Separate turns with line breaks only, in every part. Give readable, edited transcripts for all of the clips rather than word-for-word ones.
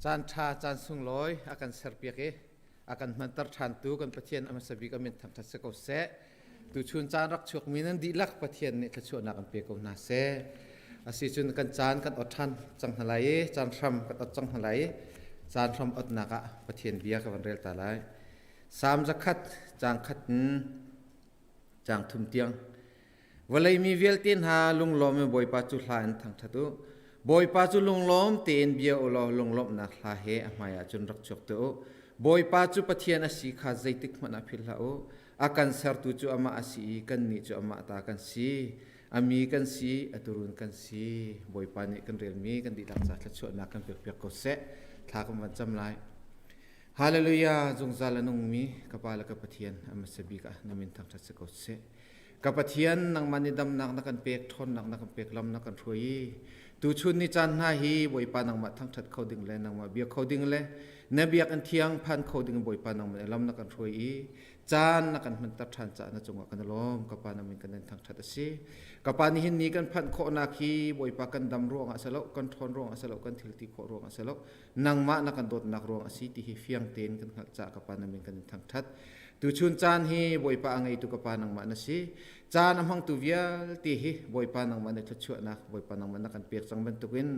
Caan ṭha, caan sunglawi a kan serpiak i a kan hmanter ṭhantu kan Pathian a hmasa bik a min thangṭhat si ko seh. Tuchun caan rak chuakmi nan dihlak Pathian nih thluachuahnak an pe ko hna seh. Asicun kan caan kan ot ṭhan cang hna lai i caan hram kan ot cang hna lai i caan hram otnak ah Pathian bia ka van rel ta lai. Salm 100 caang khat in caang thum tiang. Vawlei mi vialte hna lunglawm in Bawipa cu hla in thangṭhat u. Bawipa cu lunglawm tein bia u law lunglawmhnak hla he a hmaiah cun rak chuak tuah u. Bawipa cu Pathian a si kha zeitik hmanh ah philh hlah u. A kan sertu cu amah a si i kannih cu amah ta kan si. A mi kan si, a tuurun kan si. Bawipa nih kan relmi kan dihlak ca thluachuahnak kan pekpiak ko seh. Thla kan van cam lai. Hallelujah! Zungzal a nungmi ka Pa le ka Pathian a hmasa bik ah na min thangṭhat si ko seh. Ka Pathian, nangmah nih damnak na kan pek, ṭhawnnak na kan pek, lam na kan hruai i tuchun ni caan hna hi Bawipa nangmah thangṭhat kho ding le nangmah bia kho ding le na biakinn thiang phan kho ding Bawipa nangmah nih lam na kan hruai i caan na kan hmanter ṭhan caah na cungah kan i lawm. Ka Pa na min kan in thangṭhat a si. Ka Pa nihin ni kan phanh khawhnak hi Bawipa kan dam ruangah si lo, kan ṭhawn ruangah si lo, kan thil ti khawh ruangah si lo, nangmah na kan dawtnak ruang a si ti hi fiang tein kan hngalh caah ka Pa na min kan in thangṭhat. Tuchun caan hi Bawipa a ngeitu ka Pa nangmah na si. Caan a hmangtu vialte hi Bawipa nangmah na thluachuahnak, Bawipa nangmah na kan pek cang bantukin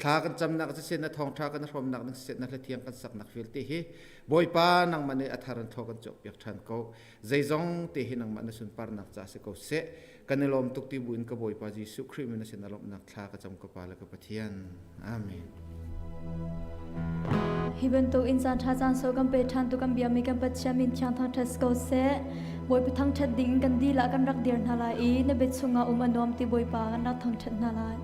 thla kan camnak siseh na thawngṭha kan hrawmnak ding siseh na hlathiang kan saknak vialte hi Bawipa nangmah nih a thar in thaw kan cawkpiak ṭhan ko. Zeizong te hi nangmah na sunparnak ca si ko seh. Kan i lawm tuk ti buin ka Bawipa Jesuh Khrih min a sin a lawmhnak thla ka cam ka Pa le ka Pathian. Amen.
Hi bantuk in caan ṭha caan so kan pe ṭhan tu kan biami kan Pathian min thiang thangṭhat ko seh. Bawipa thangṭhat ding kan dilah kan rak dir hna lai i na bia chungah um a nuam ti Bawipa kan rak thangṭhat hna lai.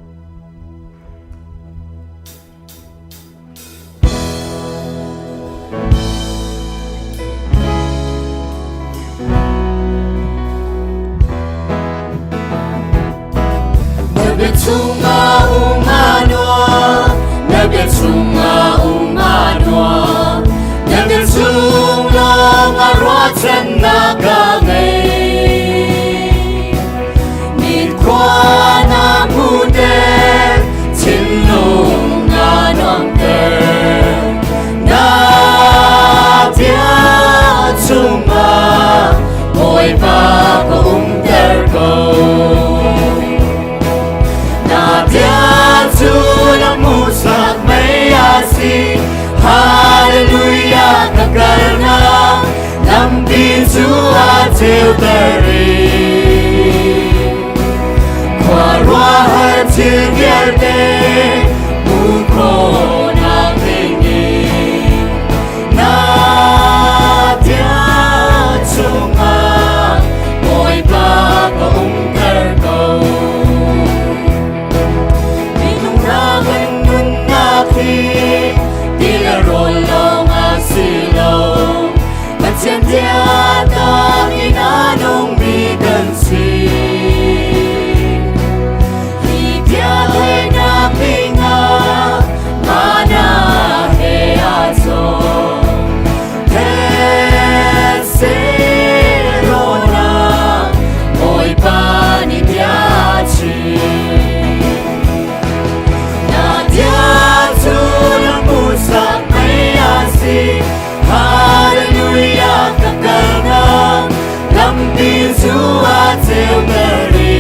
Na bia chungah um a nuam, na bia chungah um a nuam, na bia chung lawngah ruahchannak ka ngei. Nikhua na hmuhter, thinlung na nuamhter. Na bia chungah Bawipa ka umter ko. Na bia cu na hmuhsak mei a si. Hallelujah ka kalnak lampi cu a ceuter i khuaruahhar thil vialte hmuh khawhnak dingin na bia chungah Bawipa ka umter ko. Minung hna kan nunnak hi ti le rawl lawng a si lo. Pathian bia tak in a nungmi kan si. Hi bia theihnak dingah mana he aa cawm. Thetse rawnak Bawipa nih bia chim. Na bia cu na hmuhsak mei a si. Hallelujah ka kalnak lampi cu a ceuter i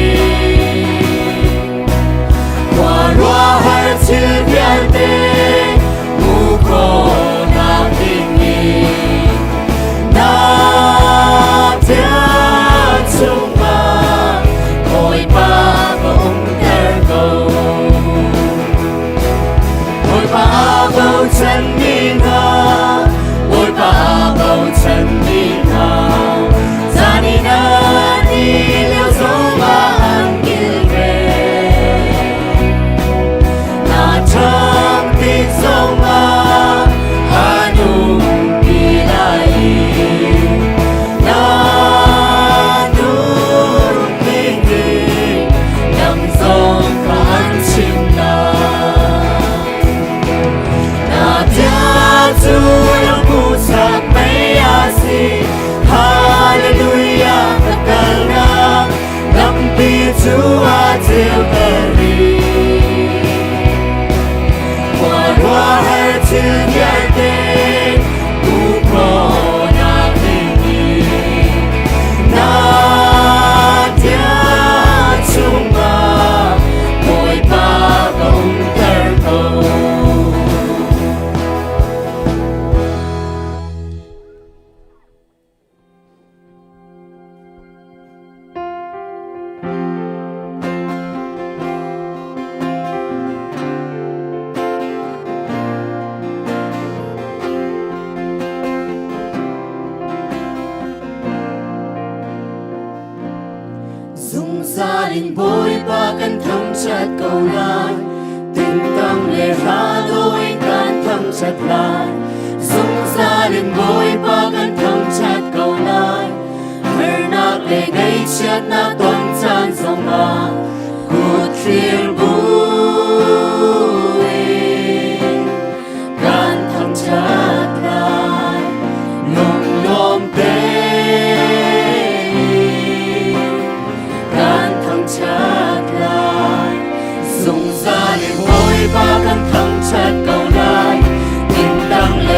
khuaruahhar thil vialte hmuh khawhnak dingin na bia chungah Bawipa ka umter ko. Bawipa aa bochanmi hna, Bawipa aa bochanmi hna, zan in an i lio zongah an kilven. Na ṭhang tik zongah an umpi lai i na nunning in lam zong kha an chim lai. Na bia cu na hmuhsak mei a si. Hallelujah ka kalnak lampi cu a ceuter i khuaruahhar thil. in Bawipa kan thangṭhat ko lai. Tingtang le hla dawh in kan thangṭhat lai. Zungzal in Bawipa kan thangṭhat ko lai. Harnak le ngaihchiatnak ton caan zongah kut thlir buin kan thangṭhat lai. Lunglawm tein kan thangṭhat lai. Zungzal in Bawipa kan thangṭhat ko lai. Tingtang le.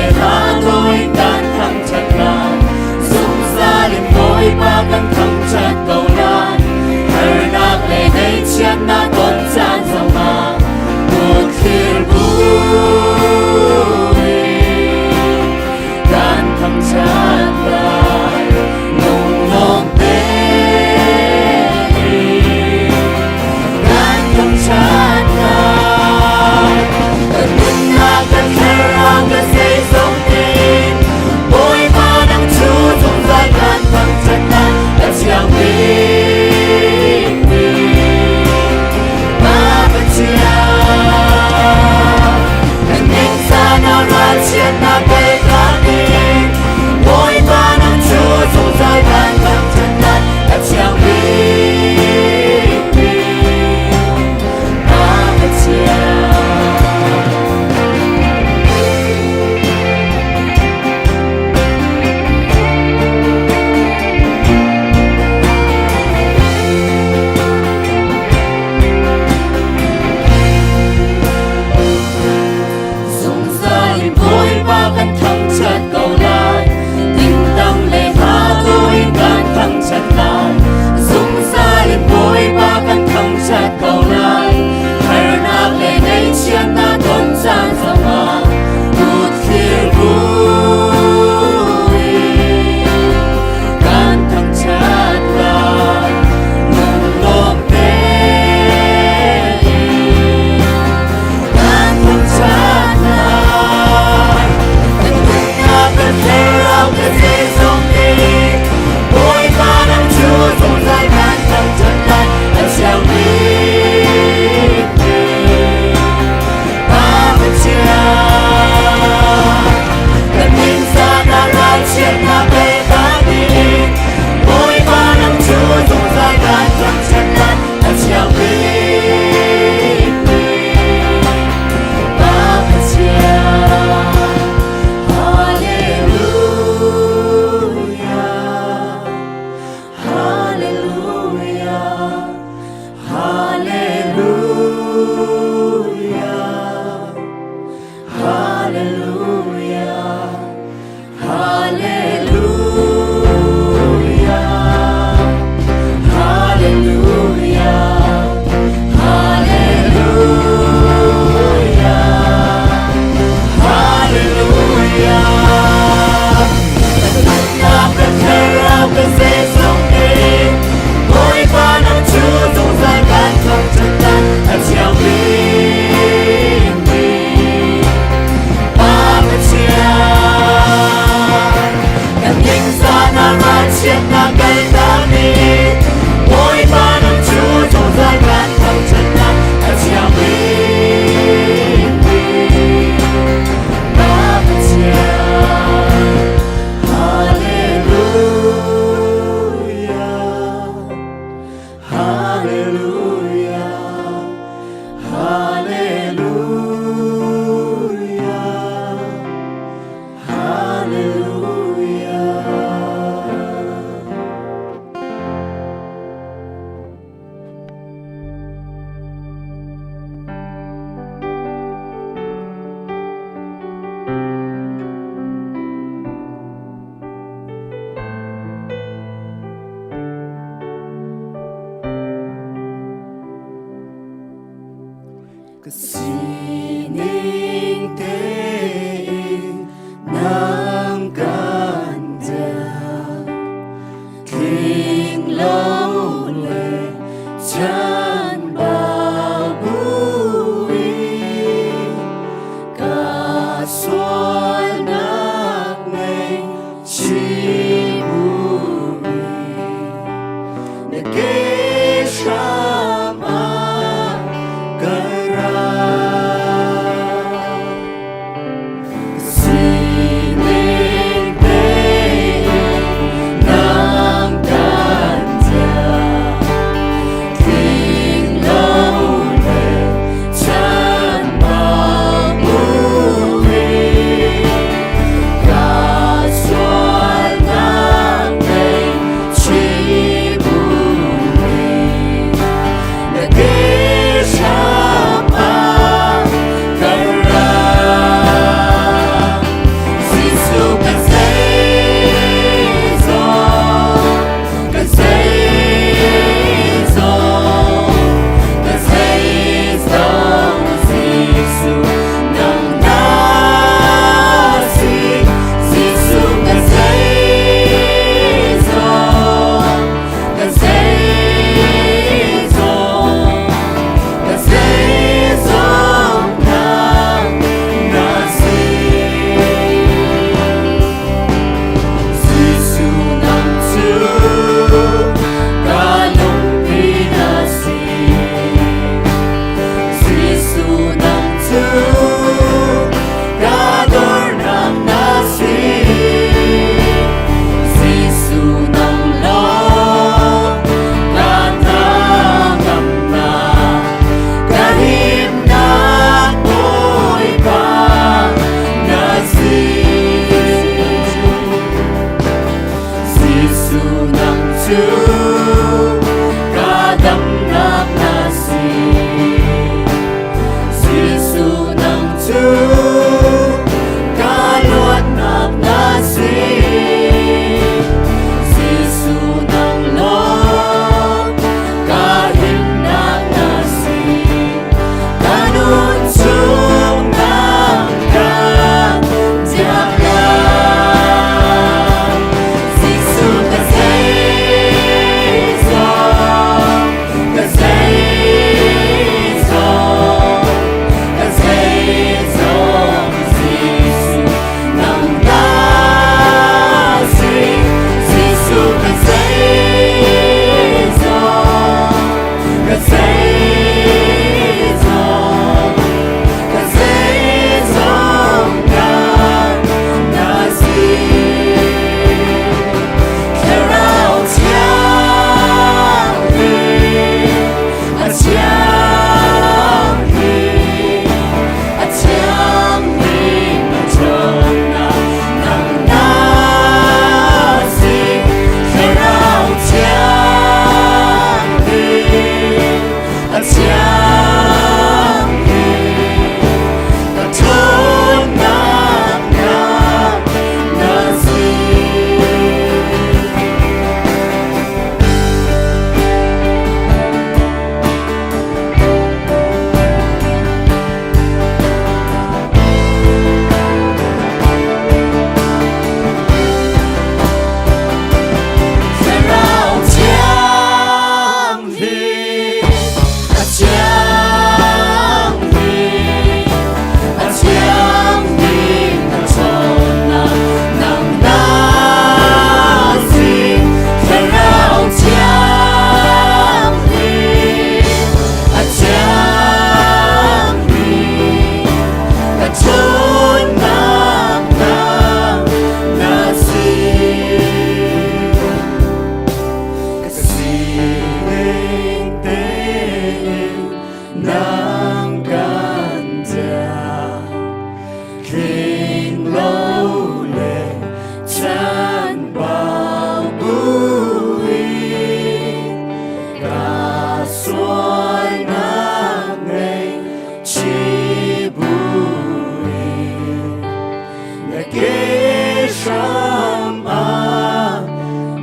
Na ke hram ah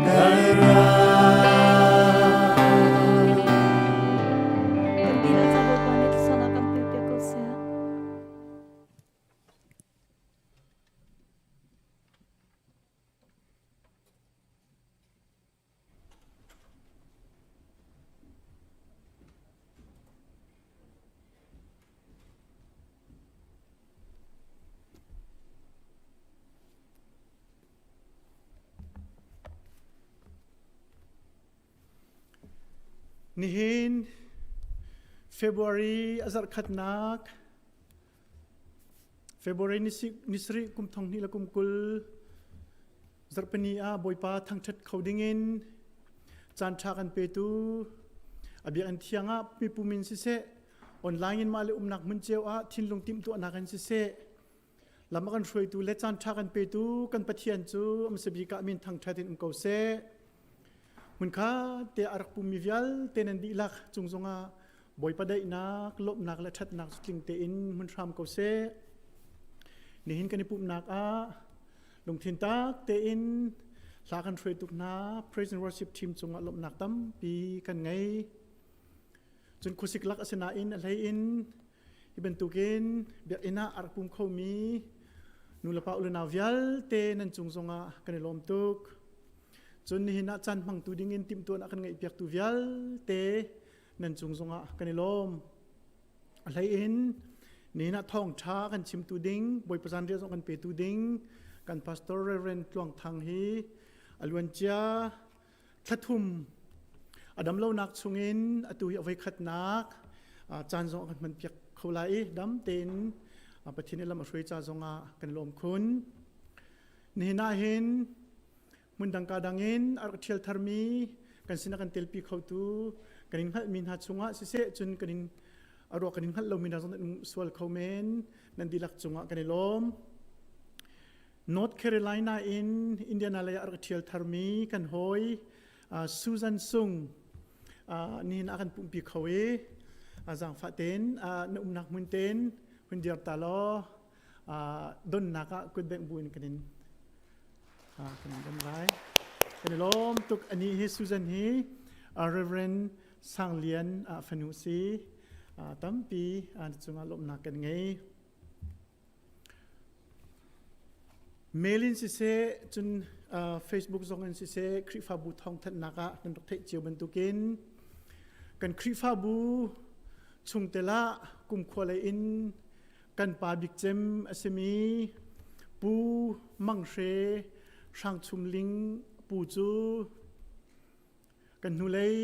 ka ra.
Kan dihlak ca Bawipa nih thluachuahnak kan pek piak ko seh.
Nihin February a zarhkhatnak February ni sarih kum thong hnih le kum 20 zarhpini ah Bawipa thangṭhat kho dingin caan ṭha kan petu a biakinn thiang ah mipum in siseh online in mah le umnak hmun cio ah thinlung timhtuahnak in siseh lam a kan hruaitu le caan ṭha kan petu kan Pathian cu amsabik ah min thangṭhat in um ko seh. Hmunkha te a rak pummi vialte nan dihlak cung zongah Bawipa daihnak, lawmhnak le ṭhatnak cu tling tein hmun hram ko seh. Nihin kan i pumhnak ah lungthin tak tein hla kan hruai tuk hna praise and worship team cungah lawmhnak tampi kan ngei. Cun khuasik lak a si nain a hlei in hi bantukin biakinn ah a rak pum khomi nulepa ulenau vialte nan cung zongah kan i lawm tuk. Cun nihin ah caan hmangtu dingin timhtuahnak kan ngeihpiaktu vialte nan cung zongah kan i lawm. A hlei in nihin ah thawngṭha kan chimtu ding, Bawipa zanriah zong kan petu ding kan pastor Reverend Tluang Thang hi a luancia thlathum a damlonak chungin atu hi a voikhatnak caan zong a kan hmanpiak kho lai i dam tein Pathian i lam a hruai ca zongah kan lawm khun. Nihin ah hin hmundang ka dang in a rak ṭhial tharmi kan sinah kan telpi khotu kan in hngalhmi hna chungah siseh cun kan in a ruak kan in hngalh lomi hna zong nan um sual kho men nan dihlak cungah kan i lawm. North Carolina in Indiana lei ah a rak ṭhial tharmi kan hawi Susan Sung nihin ah kan pumpi kho i zaangfah tein na umnak hmun tein hun dir ta law donnak ah kutbengh bu in kan in kan in don lai. Kan i lawm tuk ani hi Susan hi Reverend Sang Lian fanu si tampi cungah lawmhnak kan ngei. Mail in siseh, cun Facebook zong in siseh, Khrihfabu thawngthanhnak ah nan rak theih cio bantukin kan Khrihfabu chungtel ah kumkhua lei in kan pa bik cem a simi Pu Mang Hre Hrang Chum Ling pu cu Kan hnulei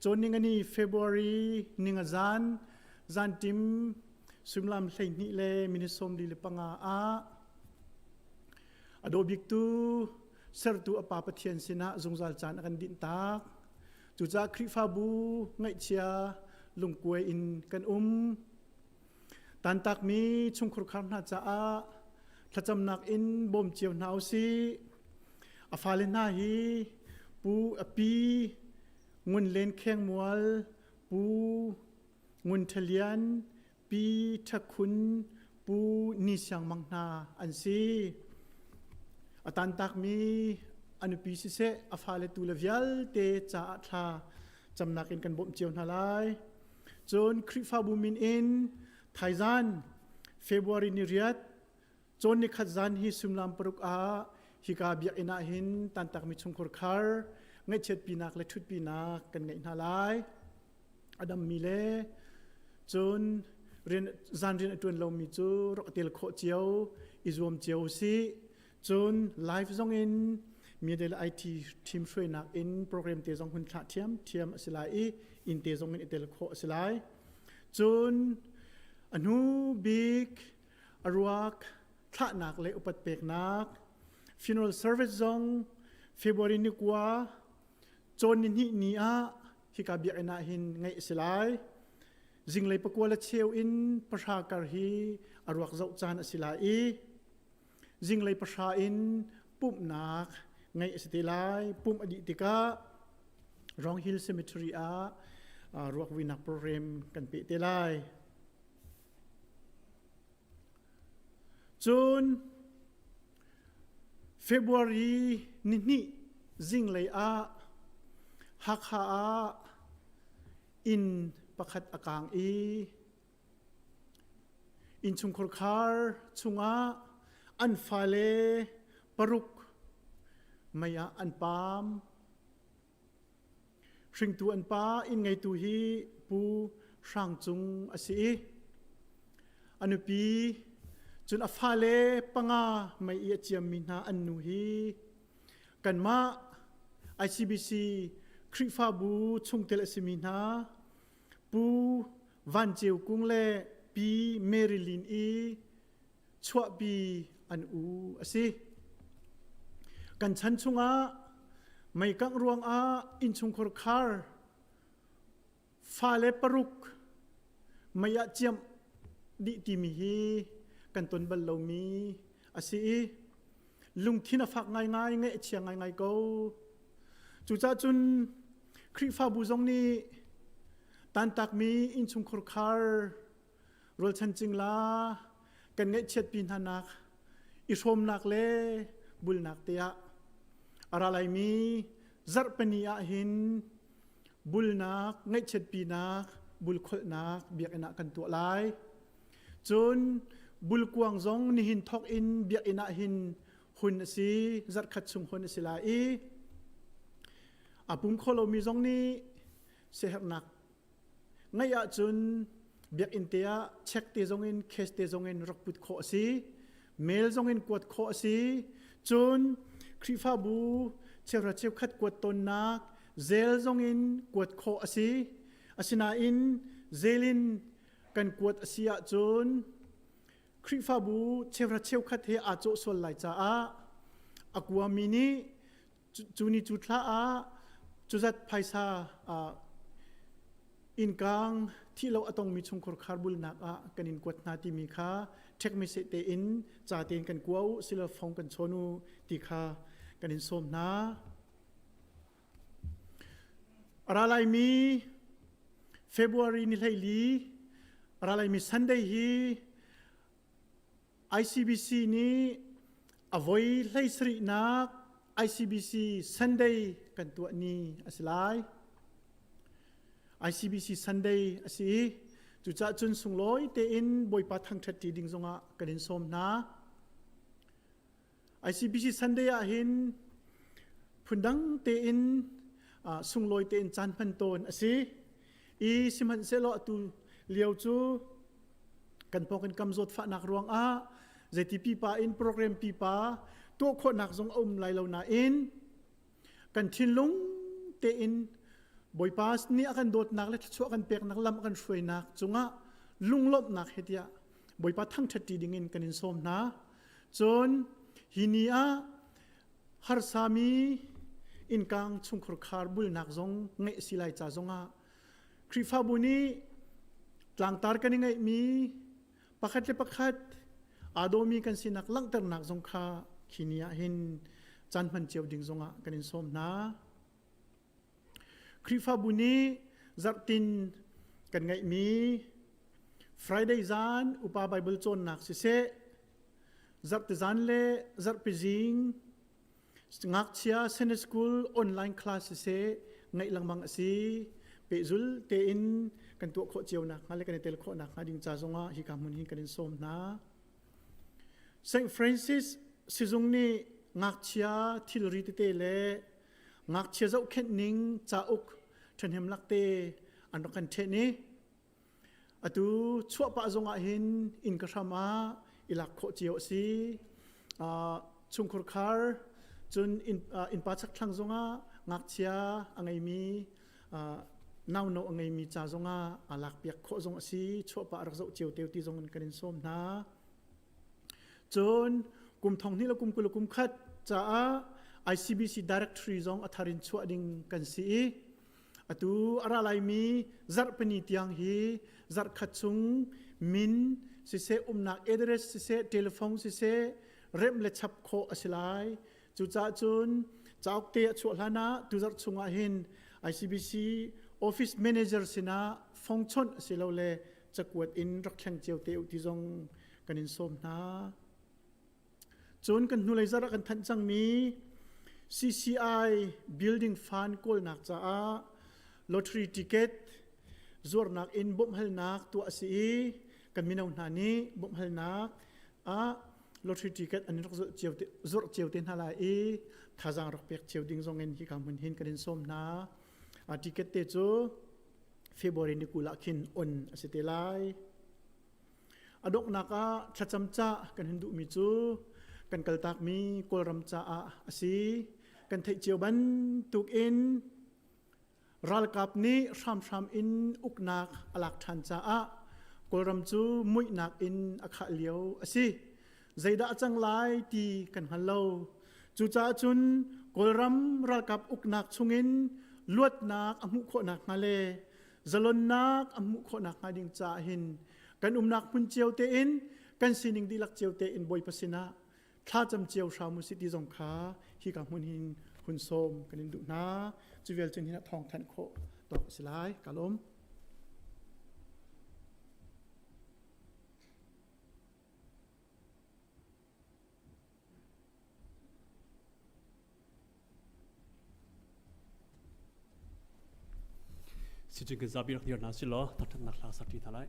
cawn ningani February ninga zan zantim suimilam 12 le minute 45 ah a daw biktu sertu a pa Pathian sinah zungzal caan a kan dinh tak. Cucaah Khrihfabu ngaihchia lungkuai in kan um. Tantakmi chungkhur khar hna caah thlacamnak in bawm cio hna u sih. A fale hna hi Pu a pi Ngun Len Kheng Mual, Pu Ngun Ṭha Lian, Pi Ṭha Khun, Pu Ni Siang Mang hna an si. A tantakmi a nupi siseh a fale tu le vialte caah thla camnak in kan bawmh cio hna lai. Cun Khrihfabu min in thaizan February ni riat cawn ni khat zan hi suimilam 6 ah hika biakinn ah hin tantakmi chungkhur khar ngaihchiatpinak le ṭhutpinak kan ngeih hna lai. A dammi le cun rian zan rian a ṭuan lomi cu rak tel khawh cio i zuam cio usih. Cun live zong in media le IT team hruainak in program te zong hun thlah ṭhiamṭhiam a si lai i inn te zong in i tel khawh a si lai. Cun a hnu bik a ruak thlahnak le upat peknak funeral service zong February ni kua cawn ni hnih ni ah hika biakinn ah hin ngeih a si lai. Zinglei 9 le cheu in 10 kar hi a ruak zoh caan a si lai i zinglei 9 in pumhnak ngeih a si te lai. Pumh a dih tikah Rong Hill Cemetery ah ruakvuinak program kan peh te lai. Cun February nihnih zinglei ah Hakha ah inn pakhat a kaang i innchungkhar khar chungah an fale paruk mei ah an paam. Hringtu an pa inn ngeitu hi Pu Hrang Cung a si i a nupi cun a fale panga mei i a ciammi hna an nu hi kanmah ICBC Khrihfabu chungtel a simi hna Pu Van Ceu Kung le Pi Mary Lin i chuahpi an u a si. Kan chan chungah meikangh ruangah innchungkhar khar fale paruk mei ah ciamh dih timi hi kan ton bal lomi a si i lungthin a fak ngaingai, ngaih a chia ngaingai ko. Cucaah cun Khrihfabu zong nih tantakmi innchungkhar khar rualchan cingla kan ngaihchiatpi hnanak i hrawmnak le bulnak te ah a ra laimi zarhpini ah hin bulnak ngaihchiatpinak bulkholhnak biakinn ah kan tuah lai. Cun bulkuang zong nihin thawk in biakinn ah hin hun a si, zarhkhat chung hun a si lai i a pum kho lomi zong nih siaherhnak ngeih ahcun biakinn te ah check te zong in cash te zong in rak put khawh a si mail zong in kuat khawh a si cun Khrihfabu cheuhra cheukhat kuat tawnnak zel zong in kuat khawh a si asinain zel in kan kuat a si ahcun Khrihfabu cheuhra cheukhat he aa cawh sual lai caah a kuami nih cu ni cu thla ah cuzat phaisa innkang thih lo a tongmi chungkhur kharbulnak ah kan in kuat hna timi kha ṭhek mi seh tein ca tein kan kua u silo phone kan chawn u ti kha kan in sawm hna. A ra laimi February ni 14 a ra laimi Sunday hi ICBC nih a voi 17nak ICBC Sunday kan tuah ni a si lai. ICBC Sunday a si i cucaah cun sunglawi tein Bawipa thangṭhat ṭi ding zongah kan in sawm hna. ICBC Sunday ah hin phundang tein sunglawi tein caan hman tawn a si. I sihmanhsehlaw atu lio cu kan pawng in kam zawtfahnak ruangah zeiti pipa in program pipa tuah khawhnak zong a um lai lo nain kan thinlung tein Bawipa nih a kan dawtnak le thluachuah kan peknak lam a kan hruainak cungah lunglawmhnak he tiah Bawipa thangṭhat ṭi dingin kan in sawm hna. Cun hi ni ah harsami innkang chungkhur khar bulnak zong ngeih a si lai ca zongah Khrihfabu nih tlangtar kan i ngeihmi pakhat le pakhat aa dawmi kan sinak langhternak zong kha khi ni ah hin caan hman cio ding zongah kan in sawm hna. Khrihfabu nih zarhtin kan ngeihmi Friday zan upa Bible cawnnak siseh, zarhte zan le zarhpi zing ngakchia Sunday school online class siseh ngeih lengmang a si. Pehzul tein kan tuah khawh cio nak hnga le kan i tel khawh nak hnga ding ca zongah hika hmun hi kan in sawm hna. St. Francis sizung nih ngakchia thilri tete le ngakchia zohkhenh ning cauk ṭhahnem lakte an rak kan ṭhen i atu chuahpah zongah hin inn ka hram ah i lak khawh cio a si. Chungkhur khar cun innpa chakthlang zongah ngakchia a ngeimi nauno a ngeimi ca zongah aa lakpiak khawh zong a si. Chuahpah rak zoh cio te ti zong in kan in sawm hna. Cun kum 20 le kum 20 le kum khat caah ICBC directory zong a thar in chuah ding kan si i atu a ra laimi zarhpini tiang hi zarhkhat chung min siseh umnak address siseh telephone siseh remh le chap khawh a si lai. Cucaah cun cauk te a chuah hlan ah tuzarh chungah hin ICBC office manager sinah phone chawnh asilole cakuat in rak thleng cio te u ti zong kan in sawm hna. Cun kan hnulei zarh ah kan thanh cangmi CCI building fund kawlnak caah lottery ticket zuarnak in bawmhhalnak tuah a si i kan mino hna nih bawmhhalnak ah lottery ticket an rak zuarh cio te hna lai i thazaang rak pek cio ding zong in hika hmun hin kan in sawm hna. Ticket te cu February ni 20 ah khin on a si te lai. A donghnak ah thlacam ca kan hun duhmi cu kan kaltakmi Kawlram caah a si. Kan theih cio bantuk in ralkap nih hramhram in uknak a lak ṭhan caah Kawlram cu muihnak in a khah lio a si. Zeidah a cang lai ti kan hngal lo. Cucaah cun Kawlram ralkap uknak chungin luatnak a hmuh khawh nakhnga le zalonnak a hmuh khawh nakhnga ding caah hin kan umnak hmun cio tein kan sining dihlak cio tein Bawipa sinah thlacam cio hram u sih ti zong kha hika hmun hin hun sawm kan in duh hna. Cu vial cun hin thawng thanh khawh tawk a si lai. Ka lawm.
Sicin kan zapi rak dir hna si law thangṭhatnak hla sak ṭi hna lai.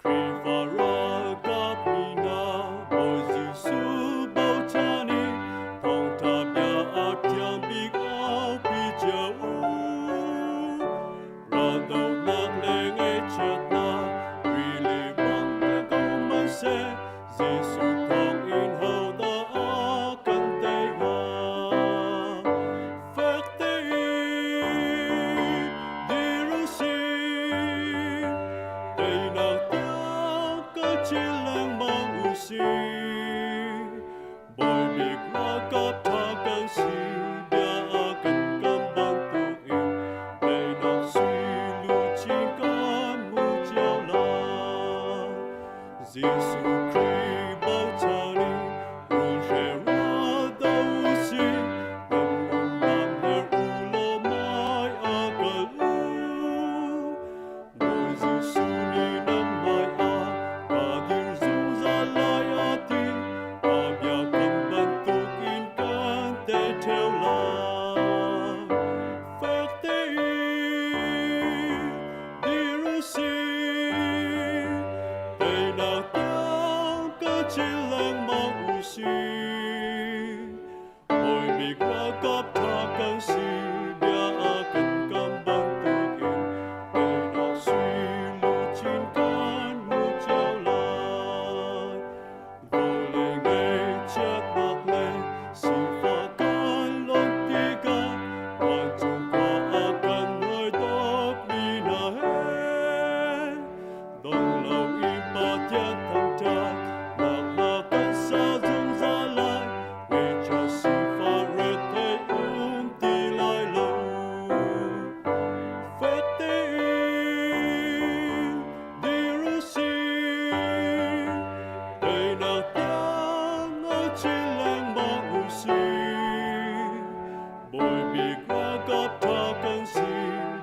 Khrihfa ralkap mi hna Bawi Jesuh bochan i thawngṭha bia a thiam bik aupi cio u. Raldohnak le ngaihchiatnak rili bang te ko hmanhseh Jesuh thawngin hodah a kan tei hnga? Fek tein dir u sih, teinak tiang ka cil lengmang u sih. Bawi bik ralkap ṭha kan si, bia a kan kam bantukin teinak sui luchin kan hmu cio lai. Jesuh Khrih bochan in rulhre ral do u sih, kan nunnak hler u law hmai a kal u. Bawi Jesuh nih nan hmaiah ka dir zungzal lai a ti, a biakam bantukin kan tei ṭheo lai. Fek tein dir u sih, teinak tiang ka cil lengmang u sih. Bawi bik ralkap ṭha kan si, bia a kan kam bantukin teinak sui luchin kan hmu cio lai. Vawlei ngaihchiatnak le sifah kan lawmh tikah vancung khua a kan hruaitawkmi hna he dong loin Pathian thangṭhat nak hla kan sa zungzal lai. Ngaihchia sifah rethei um ti lai lo. Fek tein dir u sih, teinak tiang a cil lengmang u sih. Bawi bik ralkap ṭha kan si,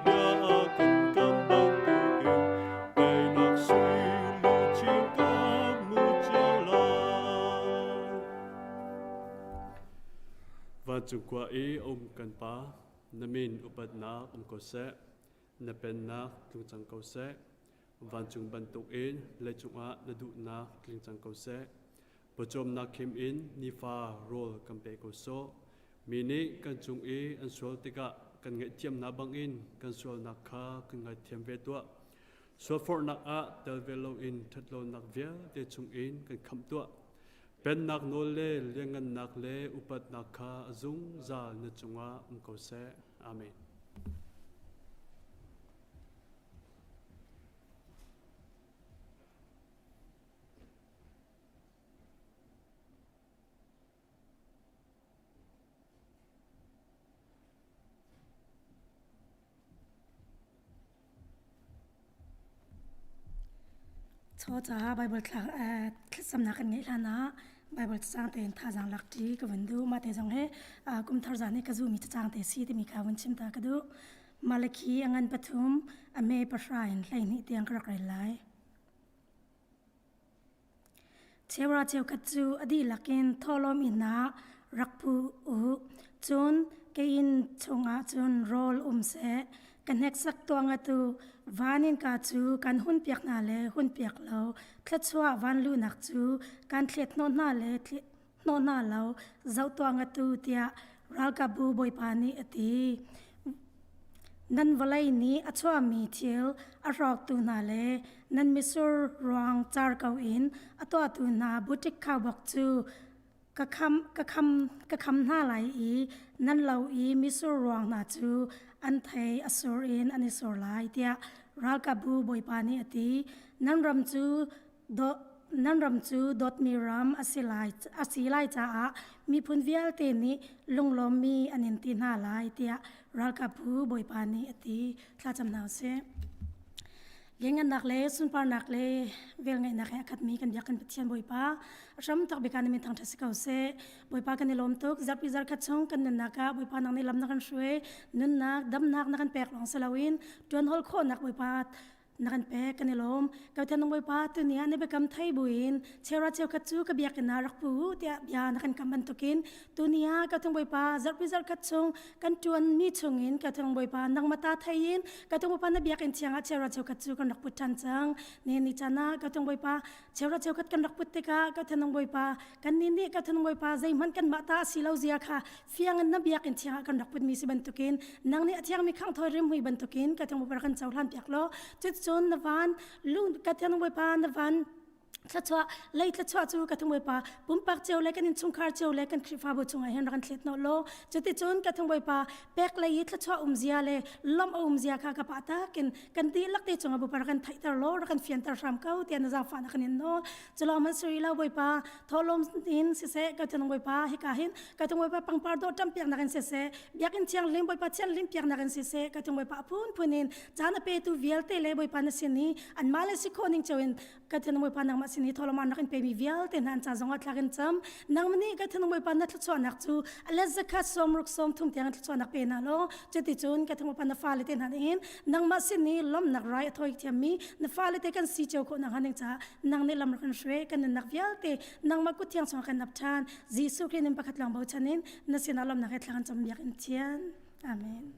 bia a kan kam bantukin teinak sui luchin kan hmu cio lai. Vancung khua i a um kan Pa, na min upatnak um ko seh. Na pennak tlung cang ko seh. Vancung bantukin leicung ah na duhnak tling cang ko seh. Pawcawmnak khim in nifa rawl kan pe ko sawh. Mi nih kan cung i an sual tikah kan ngaihthiamnak bangin kan sualnak kha kan ngaithiam ve tuah. Sualforhnak ah tel ve loin ṭhatlonak vialte chungin kan khamh tuah. Pennak nawl le lianngannak le upatnak kha a zungzal na cungah um ko seh. Amen.
Chaw caah Baibal thlacamnak kan ngeih hlan ah Baibal cacang tein thazaang lak ṭi ka vun duh. Mah te zong hi kum thar zan i ka zuhmi cacang te si timi kha vun chim ta ka duh. Malakhi a ngan pathum a hme pahra in 12 tiang ka rak rel lai. Cheura cheukhat cu a dihlak in thawhlawm inn ah rak pu u. Cun ka inn chungah cun rawl um seh. Ka hneksak tuah ngat u. Van innka cu kan hunpiak hna le hunpiak lo. Thluachuah van luhnak cu kan thlet hnawh hna le hnawh hna lo. Zoh tuah ngat u, tiah ralkapbu Bawipa nih a ti. Nan vawlei nih a chuahmi thil a hrawktu hna le nan mitsur ruang car ko in a tuahtu hna buṭik khaubawk cu ka kham, ka kham, ka kham hna lai i nan lo i mitsur ruang hna cu an thei a sur in an i sur lai, tiah ralkapbu Bawipa nih a ti. Nan ram cu Nan ram cu dawtmi ram a si lai, a si lai caah miphun vialte nih lunglawmmi an in ti hna lai, tiah ralkapbu Bawipa nih a ti. Thlacam hna usih. Lianngannak le sunparnak le velngeihnak he a khatmi kan biak kan Pathian Bawipa, a hram tuk bik ah na min thangṭhat si ko seh. Bawipa kan i lawm tuk. Zarhpi zarkhat chung kan nunnak ah Bawipa nang nih lam na kan hruai, nunnak, damnak na kan pek lawng si loin ṭuan hawl khawhnak Bawipa na kan pek kan i lawm. Ka Pathian Bawipa, tuni ah na biakam thei buin cheuhra cheukhat cu ka biakinn ah rak pu u tiah bia na kan kam bantukin tuni ah ka Pathian Bawipa, zarhpi zarhkhat chung kan ṭuanmi chungin ka Pathian Bawipa, nangmah ta thei in ka Pathian Bawipa, na biakinn thiang ah cheuhra cheukhat cu kan rak put ṭhan cang. Nihin ni caan ah ka Pathian Bawipa, cheuhra cheukhat kan rak put tikah ka Pathian Bawipa, kannih nih ka Pathian Bawipa, zeihmanh kanmah ta a si lo zia kha fiang in na biakinn thiang ah kan rak putmi si bantukin nang nih a thiangmi khanghthawi rimhmui bantukin ka thiang Bawipa kan cohlan piak law, cuticun na van lung ka thiang Bawipa, na van thluachuah lei thluachuah cu ka thiang Bawipa, pumpak cio le kan innchungkhar cio le kan Khrihfabu chungah hin rak kan thlet hnawh law, cuticun ka thiang Bawipa, pek lei i thluachuah um zia le lawmh a um zia kha ka pa takin kan dihlak te cungah Bawipa rak kan theihter law, rak kan fianter hram ko tiah na zaangfahnak kan in nawl. Culawng man suri lo Bawipa, thawhlawm in siseh, ka thiang Bawipa, hika hin ka thiang Bawipa, pangpar dawh ṭam piaknak in siseh, biakinn thianghlim Bawipa thianghlim piaknak in siseh, ka thiang Bawipa, a phunphun in caan a petu vialte le Bawipa na sin i anmah le si khawh ning cio in ka thiang Bawipa, nangmah sin i thawhlawm an rak in pemi vialte hna an ca zong ah thlak in cam. Nangmah nih ka thiang Bawipa, na thluachuahnak cu a let zakhat 60 30 tiang thluachuahnak pe hna law, cuticun ka thiang Bawipa, na fale te hna nih hin nangmah sin i lawmhnak rai a thawi thiammi na fale te kan si cio khawh nakhnga ding caah nang nih lam rak kan hruai. Kan nunnak vialte nangmah kut thiang chungah kan ap ṭhan. Jesuh Khrih nin pakhat lawng bochan in na sinah lawmhnak he thla kan cam biak in thian. Amen.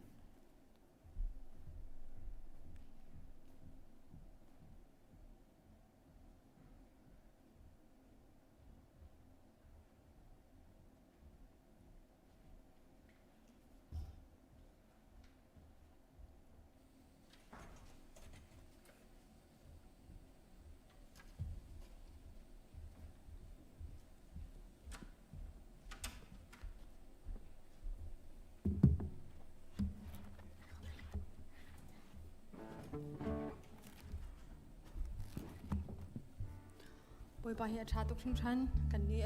Bawipa hi a ṭha tuk hringhran. Kan nih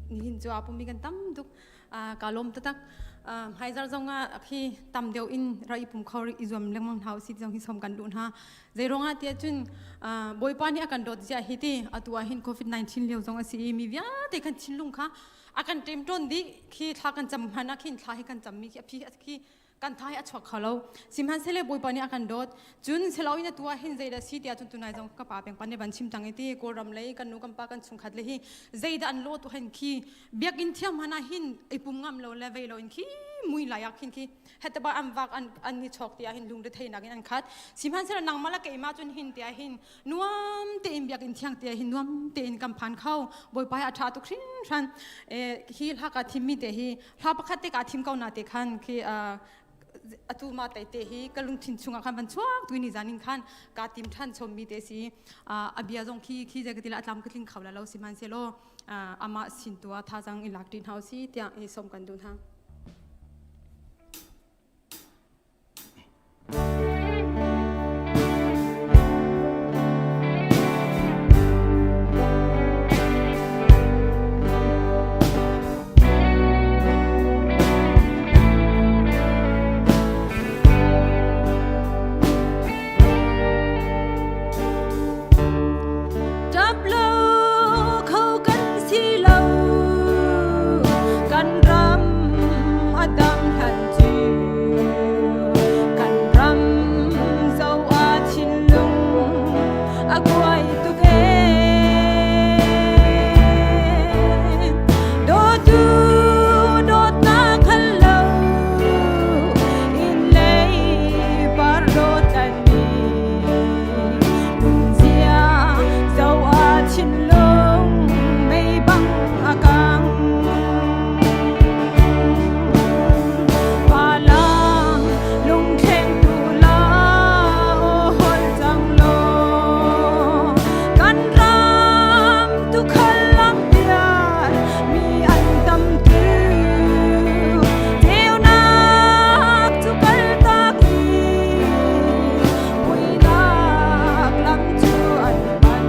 nihin cu aa pummi kan tam tuk. Ka lawm taktak. Hmaizar zong ah khi tam deuh in ra i pum kho i zuam lengmang hna usih zong hi som kan duh hna. Zeiruangah tiah cun Bawipa nih a kan dawt ziah hi ti atu ah hin COVID-19 lio zong a si i mi vialte kan thinlung kha a kan ṭemṭawn dih. Khi thla kan cam hmanh ah khin thla hi kan cammi khi a phi khi kan tha hi a chuak kho lo. Sihmanhsehlaw Bawipa nih a kan dawt. Cun silo in atu ah hin zeidah si tiah cun tunai zong ka pa peng pan nih van chim tang i ti Kawlram lei kan nu kan pa kan chungkhat le hi zeidah an lawh tu hen khi biakinn thiam hmanh ah hin i pum ngam lo le vei lo in khi mui lai ah khin khi hetaba an vak an an ni chok tiah hin lungre theinak in an khat. Sihmanhsehlaw nangmah le keimah cun hin tiah hin nuam tein biakinn thiang te hin nuam tein kan phan kho. Bawipa hi a ṭha tuk hringhran. Hi hla ka thimmi te hi hla pakhat te ka thim ko na te khan khi atu ma tai te hi ka lungthin chungah khan van chuak tu ni zan in khan ka tim ṭhan chommi te si. A bia zong khi khi je ka tila atlam ka tling kho la lo, sihmanhsehlaw amah sin tu ah thazang in lak ṭi hna si tiah i som kan duh hna.
Ṭap lo kho kan si lo, kan ram.
Thinlung mei bang a kang. Palang lungthleng tu la hol cang law kan ram tu khal lam pial mi an tam tu ceunak cu kal tak i muihnak lam cu an pan.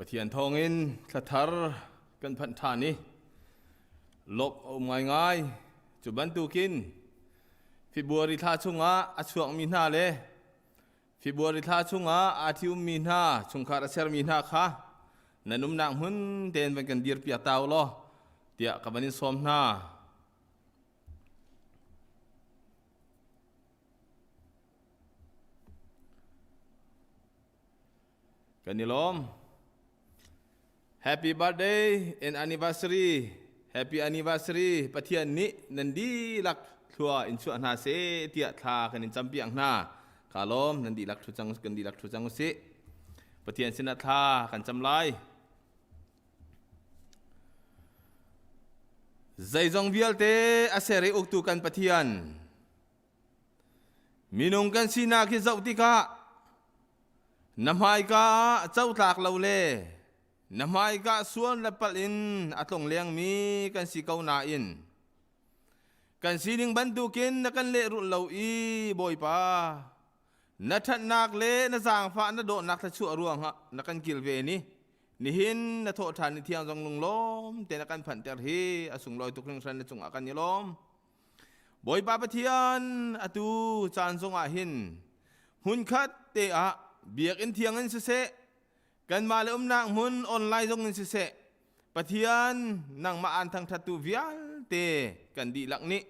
Pathian thawngin thlathar kan phanh ṭhan i lawmh a um ngaingai. Cu bantukin February thla chungah a chuakmi hna le February thla chungah aa ṭhiummi hna chungkhar a sermi hna kha nan umnak hmun tein van kan dirpiak ta u law tiah ka van in sawm hna. Kan i lawm. Happy birthday and anniversary. Happy anniversary. Pathian nih nan dihlak thlua in chuah hna seh tiah thla kan in campiak hna. Ka lawm nan dihlak thu cang kan dihlak thu cang usih. Pathian sinah thla kan cam lai. Zeizong vialte a ser i uktu kan Pathian. Minung kan sinak hi zoh tikah na hmaika ah cotlak lo le na hmaika sual le palh in a tlong lengmi kan si ko nain kan sining bantukin na kan lehrulh lo i Bawipa na ṭhatnak le na zaangfah na dawtnak thluachuah ruangah na kan kilven i nihin na thawhṭhan ni thiang zong lunglawm te na kan phanhter hi a sunglawi tuk hringhran na cungah kan i lawm. Bawipa Pathian atu caan zongah hin hmunkhat te ah biakinn thiang in siseh kanmah le umnak hmun online zong in siseh Pathian nangmah aan thangṭhattu vialte kan dihlak nih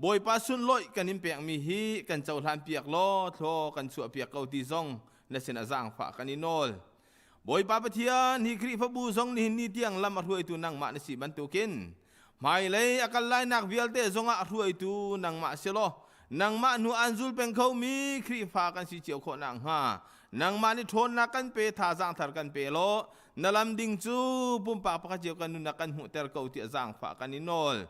Bawipa sunlawih kan in pekmi hi kan cohlan piak law thlaw kan chuah piak ko ti zong na sin a zaangfah kan i nawl. Bawipa Pathian hi Khrihfabu zong nihin ni tiang lam a hruaitu nangmah na si bantukin hmailei a kal lainak vialte zongah a hruaitu nangmah si law nangmah hnu an zul peng khomi Khrihfa kan si cio khawh nakhnga nangmah nih ṭhawnnak kan pe thazaang thar kan pe law na lam ding cu pumpak pakhat cio kan nunnak kan hmuhter ko tiah zaangfah kan i nawl.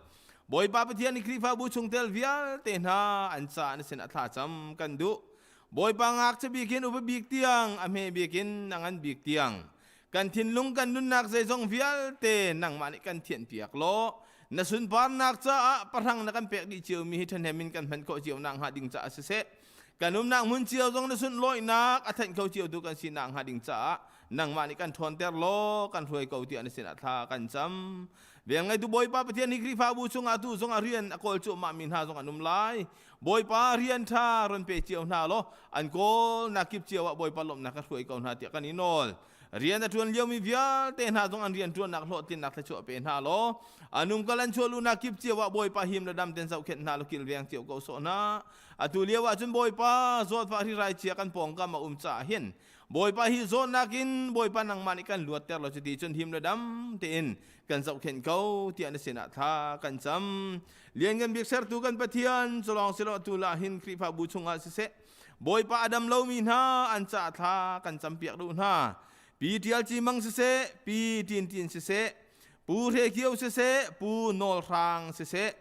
Bawipa Pathian nih Khrihfabu chungtel vialte hna an ca na sin a thlacam kan duh. Bawipa ngakchia bik in upa bik tiang, a hme bik in a ngan bik tiang, kan thinlung kan nunnak zeizong vialte nangmah nih kan thianhpiak law na sunparnak caah pahrang na kan pek dih ciomi hi ṭhahnem in kan hman khawh cio nakhnga ding caah siseh, kan umnak hmun cio zong na sunlawinak a thanh kho cio tu kan si nakhnga ding caah nangmah nih kan ṭhawnter law kan hruai ko tiah na sinah thla kan cam. Velngeitu Bawipa Pathian hi Khrihfabu chungah tu zongah rian a kawl cuahmahmi hna zong an um lai. Bawipa rian ṭha run pe cio hna law an kawlnak kip cio ah Bawipa lawmhnak ka hruai ko hna tiah kan i nawl. Rian a ṭuan liomi vialte hna zong an rian ṭuannak hlawhtlinnak thluachuah pe hna law an umkal an chuahluhnak kip cio ah Bawipa him le dam ten zohkhenh hna law kilveng cio ko sawh hna. Atu lio ah cun Bawipa zawtfah hrirai chia kan pawngkam a um caah hin Bawipa hi zawtnak in Bawipa nangmah nih kan luatter law cuti cun him le dam tein kan zohkhenh ko tiah na sinah thla kan cam. Lianngan bik sertu kan Pathian culawng silo tu lah hin Khrihfabu chungah siseh Bawipa a dam lomi hna an ca thla kan campiak duh hna. Pi Tial Ci Mang siseh, Pi Tin Tin siseh, Pu Hre Kio siseh, Pu Nawl Hrang siseh,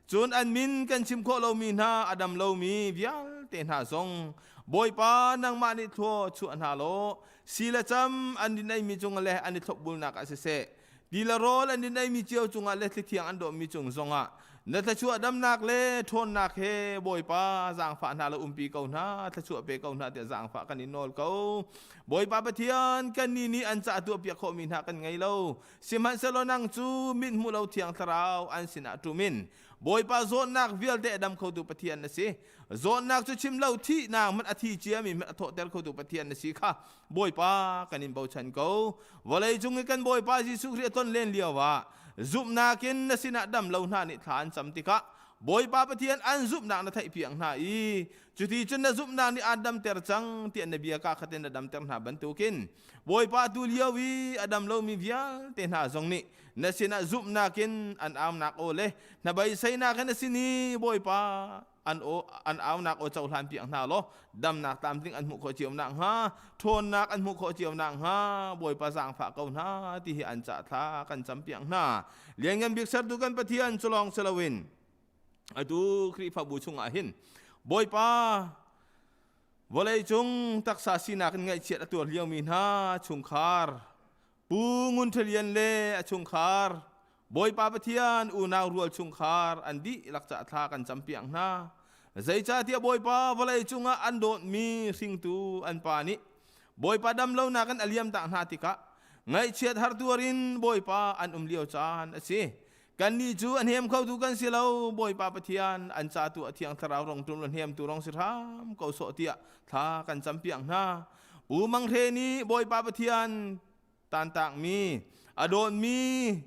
cun an min kan chim khawh lomi hna a dam lomi vialte hna zong Bawipa nangmah nih thlua chuah hna law si le cam an din eimi cung le an i thlopbulnak ah siseh ti le rawl an din eimi cio cungah le thlithiang an dawhmi cung zongah na thluachuah damnak le ṭhawnnak he Bawipa zaangfah hna le umpi ko hna thluachuah pe ko hna tiah zaangfah kan in nawl ko Bawipa Pathian kannih nih an ca tuahpiak khawhmi hna kan ngei lo sihmanhsehlaw nang cu mit hmu lo thiang thlarau an sinah ṭum in Bawipa zawtnak vialte a dam khotu Pathian na si Zawtnak cu chim lo thihnak hmanh a thi ciami hmanh a thawhter khotu Pathian na si kha Bawipa kan in bochan ko. Vawlei cung i kan Bawipa Jesuh Khrih a ton len lio ah zumhnak in na sinah dam lo hna nih thla an cam tikah Bawipa Pathian an zumhnak na theihpiak hna i cuti cun na zumhnak nih aan damter cang tiah na bia kaa khat in na damter hna bantukin Bawipa tu lio i a dam lomi vialte hna zong nih na sinah zumhnak in an aunak aw le hnabeiseinak in a sin i Bawipa an aw an aunak aw cohlan piak hna law damnak tlamtling an hmuh khawh cio nakhnga ṭhawnnak an hmuh khawh cio nakhnga Bawipa zaangfah ko hna ti hi an cah thla kan campiak hna lianngan bik sertu kan Pathian cu lawng si loin atu Khrihfabu chungah hin Bawipa vawlei cung taksa sinak in ngaihchiat a tuar liomi hna chungkhar Pu Ngun Ṭha Lian le a chungkhar Bawipa Pathian unau rual chungkhar an dihlak caah thla kan campiak hna. Zeicahtiah Bawipa vawlei cungah an dawtmi hringtu an pa nih Bawipa damlonak in a liamtak hna tikah. Ngaihchiat har tuar in Bawipa an um lio caan a si. Kannih cu a hnem khotu kan si lo, Bawipa Pathian an ca tu a Thiang Thlarau rong ṭum le hnemtu rong si hram ko sawh tiah thla kan campiak hna. Pu Mang Hre nih Bawipa Pathian tantakmi, a dawtmi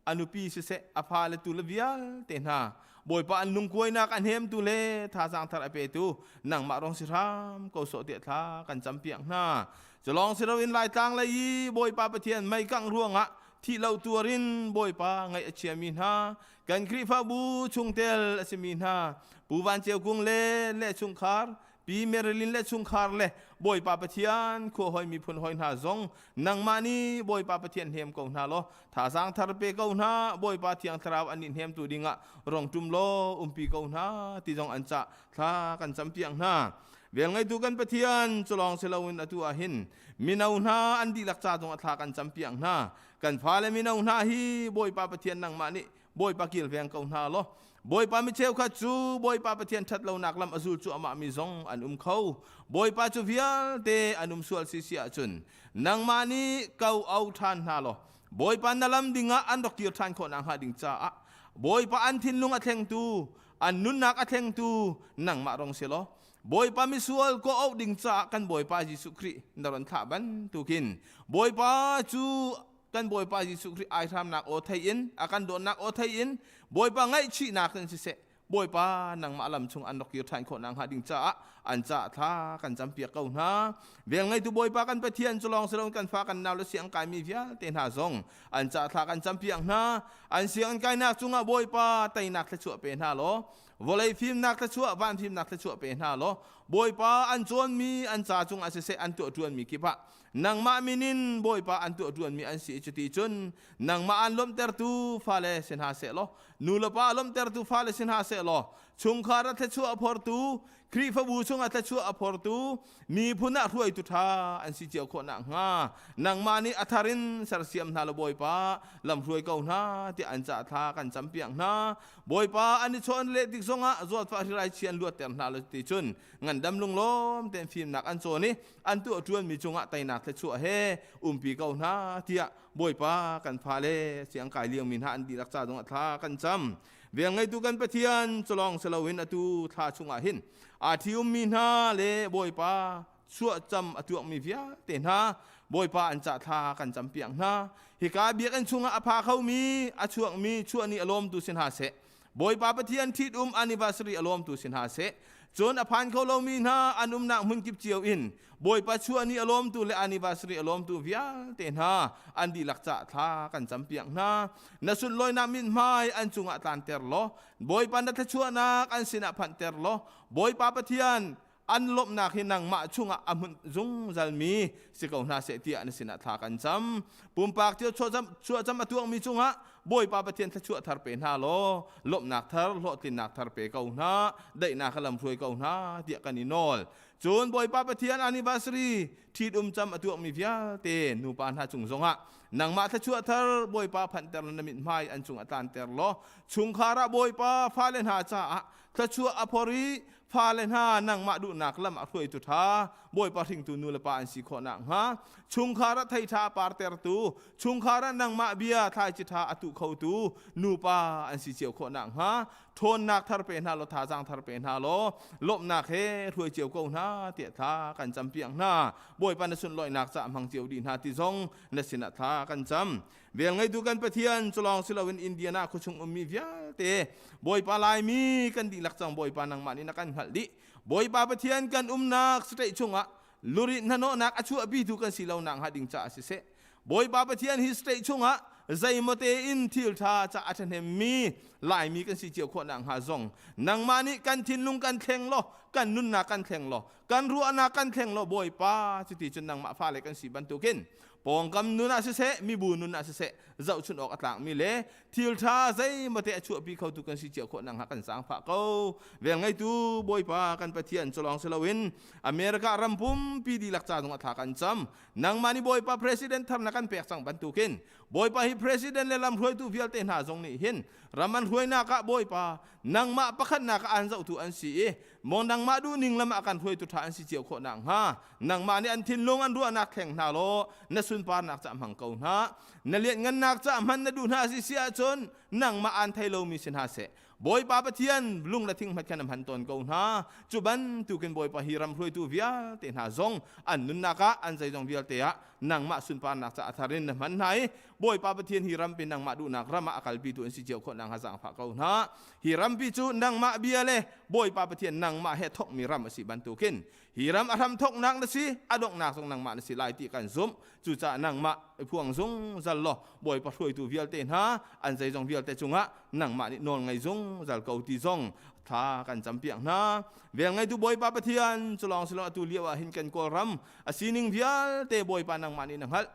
a nupi siseh, a fale tu le vialte hna Bawipa an lungkuainak a hnemtu le thazaang thar a petu nangmah rong si hram ko sawh tiah thla kan campiak hna. Culawng si loin Laitlang lei i Bawipa Pathian mei kangh ruangah thih lo tuar in Bawipa ngaih a chiami hna kan Khrihfabu chungtel a simi hna Pu Van Ceu Kung le le chungkhar Pi Marilyn le chungkhar le Bawipa Pathian khua hoi miphun hoi hna zong nangmah nih Bawipa Pathian hnem ko hna law thazaang thar pe ko hna Bawipa Thiang Thlarau an nih hnemtu dingah rong tum law umpi ko hna ti zong an cah thla kan campiak hna. Velngeitu kan Pathian culawng si loin atu ah hin mino hna an dihlak ca zong a thla kan campiak hna. Kan fale mino hna hi Bawipa Pathian nangmah nih Bawipa kilveng ko hna law Bawipa mi cheukhat cu Bawipa Pathian ṭhat lonak lam a zul cuahmah mi zong an um kho. Bawipa cu vialte an um sual si si ahcun nangmah nih ko au ṭhan hna law Bawipa na lam dingah an rak kir ṭhan khawh nakhnga ding caah Bawipa an thinlung a thlengtu an nunnak a thlengtu nangmah rong si law Bawipa misual ko auh ding caah kan Bawipa Jesuh Khrih na ron thlah bantukin Bawipa cu kan Bawipa Jesuh Khrih aihramnak aw thei in a kan dawtnak aw thei in Bawipa ngaihchihnak in siseh Bawipa nangmah lam chung an rak kir ṭhan khawh nakhnga ding caah an caah thla kan campiak ko hna. Vel ngeitu Bawipa kan Pathian cu lawng si loin kan fa kan nau le siang kaimi vialte hna zong an caah thla kan campiak hna. An sianginn kainak cungah Bawipa teinak thluachuah pe hna law vawlei fimnak thluachuah van fimnak thluachuah pe hna law Bawipa an cawnmi an ca cungah siseh an tuah ṭuanmi kip ah nangmah min in Bawipa an tuah ṭuanmi an si i cuti cun nangmah an lawmhtertu fale si hna seh law nu le pa lawmhtertu fale si hna seh law chungkhar a thluachuah a phortu Khrihfabu chungah thluachuah a phortu miphun ah hruaitu ṭha an si cio khawh nakhnga nangmah nih a thar in sersiam hna law Bawipa lamhruai ko hna tiah an cah thla kan campiak hna. Bawipa an i chawn leh tik zongah zawtfah hrirai chi an luatter hna lo ti cun ngandam lunglawm tein fimnak an cawn i an tuah ṭuanmi cungah teinak thluachuah he umpi ko hna tiah Bawipa kan fale siang kai liomi hna an dihlak ca zongah thla kan cam. Vel ngeitu kan Pathian culawng si loin atu thla chungah hin aa ṭhiummi hna le Bawipa chuahcam a tuakmi vialte hna Bawipa an cah thla kan campiak hna. Hika biakinn chungah a pha khomi a chuakmi chuah ni a lawmtu si hna seh. Bawipa Pathian ṭhitum anniversary a lawmtu si hna seh. Cun a phan kho lomi hna an umnak hmun kip cio in Bawipa chuah ni a lawmtu le anniversary a lawmtu vialte hna an dihlak cah thla kan campiak hna. Na sunlawinak mithmai an cungah tlanter law Bawipa na thluachuahnak an sinah phanhter law Bawipa Pathian an lawmhnak hi nangmah chungah a hmunh zungzalmi si ko hna seh tiah na sinah thla kan cam. Pumpak cio chuahcam a tuangmi cungah Bawipa Pathian thluachuah thar pe hna law lawmhnak thar hlawhtlinnak thar pe ko hna daihnak lam hruai ko hna tiah kan i nawl. Cun Bawipa Pathian anniversary ṭhitum cam a tuakmi vialte nupa hna cung zongah nangmah thluachuah thar Bawipa phanhter na mithmai an cung a tlanter law chungkhar ah Bawipa fale hna caah thluachuah a phor i fale hna nangmah duhnak lam a hruaitu ṭha Bawipa hringtu nu le pa an si khawh nakhnga chungkhar ah thei ṭha a partertu chungkhar ah nangmah bia thlaici ṭha a tuh khotu nupa an si cio khawh nakhnga ṭhawnnak thar pe hna law thazaang thar pe hna law lawmhnak he hruai cio ko hna tiah thla kan campiak hna. Bawipa na sunlawinak caah hmang cio dih hna ti zong na sinah thla kan cam. Velngeitu kan Pathian culawng si loin Indiana khuachung ummi vialte Bawipa Laimi kan dihlak cang Bawipa nangmah nih na kan hngalh dih. Bawipa Pathian kan umnak state chungah lurit hnahnawhnak a chuahpitu kan si lo nak hnga ding caah siseh Bawipa Pathian hi state chungah zeimawte in thil ṭha ca a ṭhahnemmi Laimi kan si cio khawh nakhnga zong nangmah nih kan thinlung kan thleng law kan nunnak kan thleng law kan ruahnak kan thleng law Bawipa cuti cun nangmah fale kan si bantukin pawngkam nun ah siseh mibu nun ah siseh zohchunh awk a tlakmi le thil ṭha zeimawte a chuahpi khotu kan si cio khawh nakhnga kan zaangfah ko. Vel ngeitu Bawipa kan Pathian cu lawng si loin America ram pumpi dihlak ca zong a thla kan cam. Nangmah nih Bawipa president thar na kan pek cang bantukin Bawipa hi president le lamhruaitu vialte hna zong nih hin ram an hruainak ah Bawipa nangmah pakhatnak ah an zohtu an si i maw nangmah duhning lam ah kan hruaitu ṭha an si cio khawh nakhnga nangmah nih an thinlung an ruahnak thleng hna law na sun. sunparnak ca hmang ko hna. Na lianhngannak ca hman na duh hna si si ahcun nangmah aan thei lomi si hna seh. Bawipa Pathian lung le thing hmat khan na hman tawn ko hna. Cu bantukin Bawipa hi ram hruaitu vialte hna zong an nunnak ah an zeizong vialte ah nangmah sunparnak ca a thar in na hman hna i Bawipa Pathian hi rampi nangmah duhnak ram ah a kalpitu an si cio khawh nakhnga zaangfah ko hna. Hi rampi cu nangmah bia le Bawipa Pathian nangmah he thawkmi ram a si bantukin hi ram a hram thawknak na si, a donghnak zong nangmah na si lai ti kan zumh. Cucaah nangmah i phuang zungzal law Bawipa hruaitu vialte hna an zeizong vialte cungah nangmah nih nawl ngei zungzal ko ti zong thla kan campiak hna. Velngeitu Bawipa Pathian, cu lawng si lo atu lio ah hin kan Kawlram a sining vialte Bawipa nangmah nih na hngalh.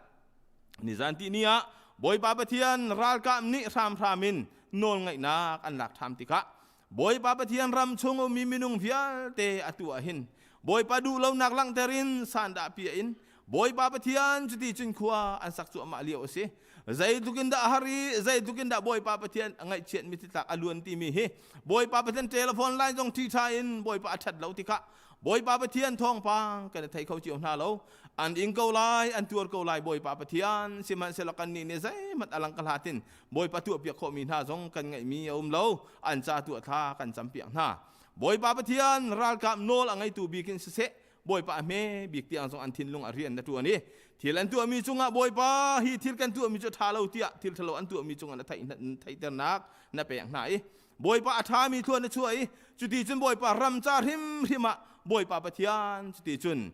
Nizan ti ni ah Bawipa Pathian ralkap nih hramhram in nawlngaihnak an lak ṭham tikah Bawipa Pathian ram chung ummi minung vialte atu ah hin Bawipa duhlonak langhter in sandah piah in Bawipa Pathian cuti cun khua an sak cuahmah lio a si. Zeitluk in dah a har i zeitluk in dah Bawipa Pathian a ngaihchiat mi tlak a luan timi hi Bawipa Pathian telephone line zong ṭhiṭha in Bawipa a ṭhat lo tikah Bawipa Pathian thawngpang kan i thei kho cio hna lo. An ing ko lai, an tuar ko lai Bawipa Pathian. Sihmanhsehlaw kannih nih zeihmanh a lang ka hlat in Bawipa tuahpiak khawhmi hna zong kan ngeihmi a um lo. An ca tuah thla kan campiak hna. Bawipa Pathian ralkap nawl a ngeitu bik in siseh, Bawipa a hme bik tiang zong an thinlung a rian na ṭuan i thil an tuahmi cungah Bawipa hi thil kan tuahmi cu ṭha lo tiah thil ṭhalo an tuahmi cungah na theihternak na pek hna i Bawipa a ṭhami thluan na chuah i cuti cun Bawipa ram ca hrimhrim ah Bawipa Pathian cuti cun